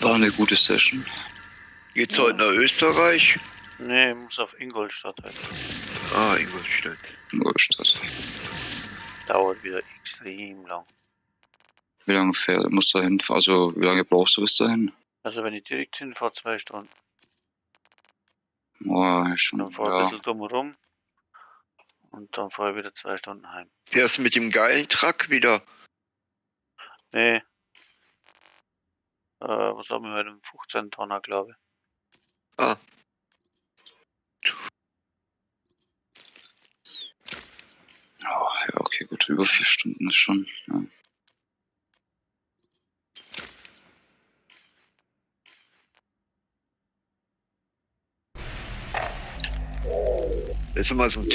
War eine gute Session. Geht's heute nach Österreich? Nee, ich muss auf Ingolstadt heute. Ah, Ingolstadt. Ingolstadt. Dauert wieder extrem lang. Wie lange fähr, musst du hin? Also, wie lange brauchst du bis dahin? Also wenn ich direkt hinfahre, 2 Stunden. Boah, schon. Dann fahre ich Ja. ein bisschen drum rum. Und dann fahre ich wieder 2 Stunden heim. Fährst du mit dem geilen Truck wieder? Nee. Was haben wir heute? Einen 15 Tonner, glaube ich. Ah. Oh, ja, okay, gut. Über 4 Stunden ist schon. Ja. Das ist immer so ein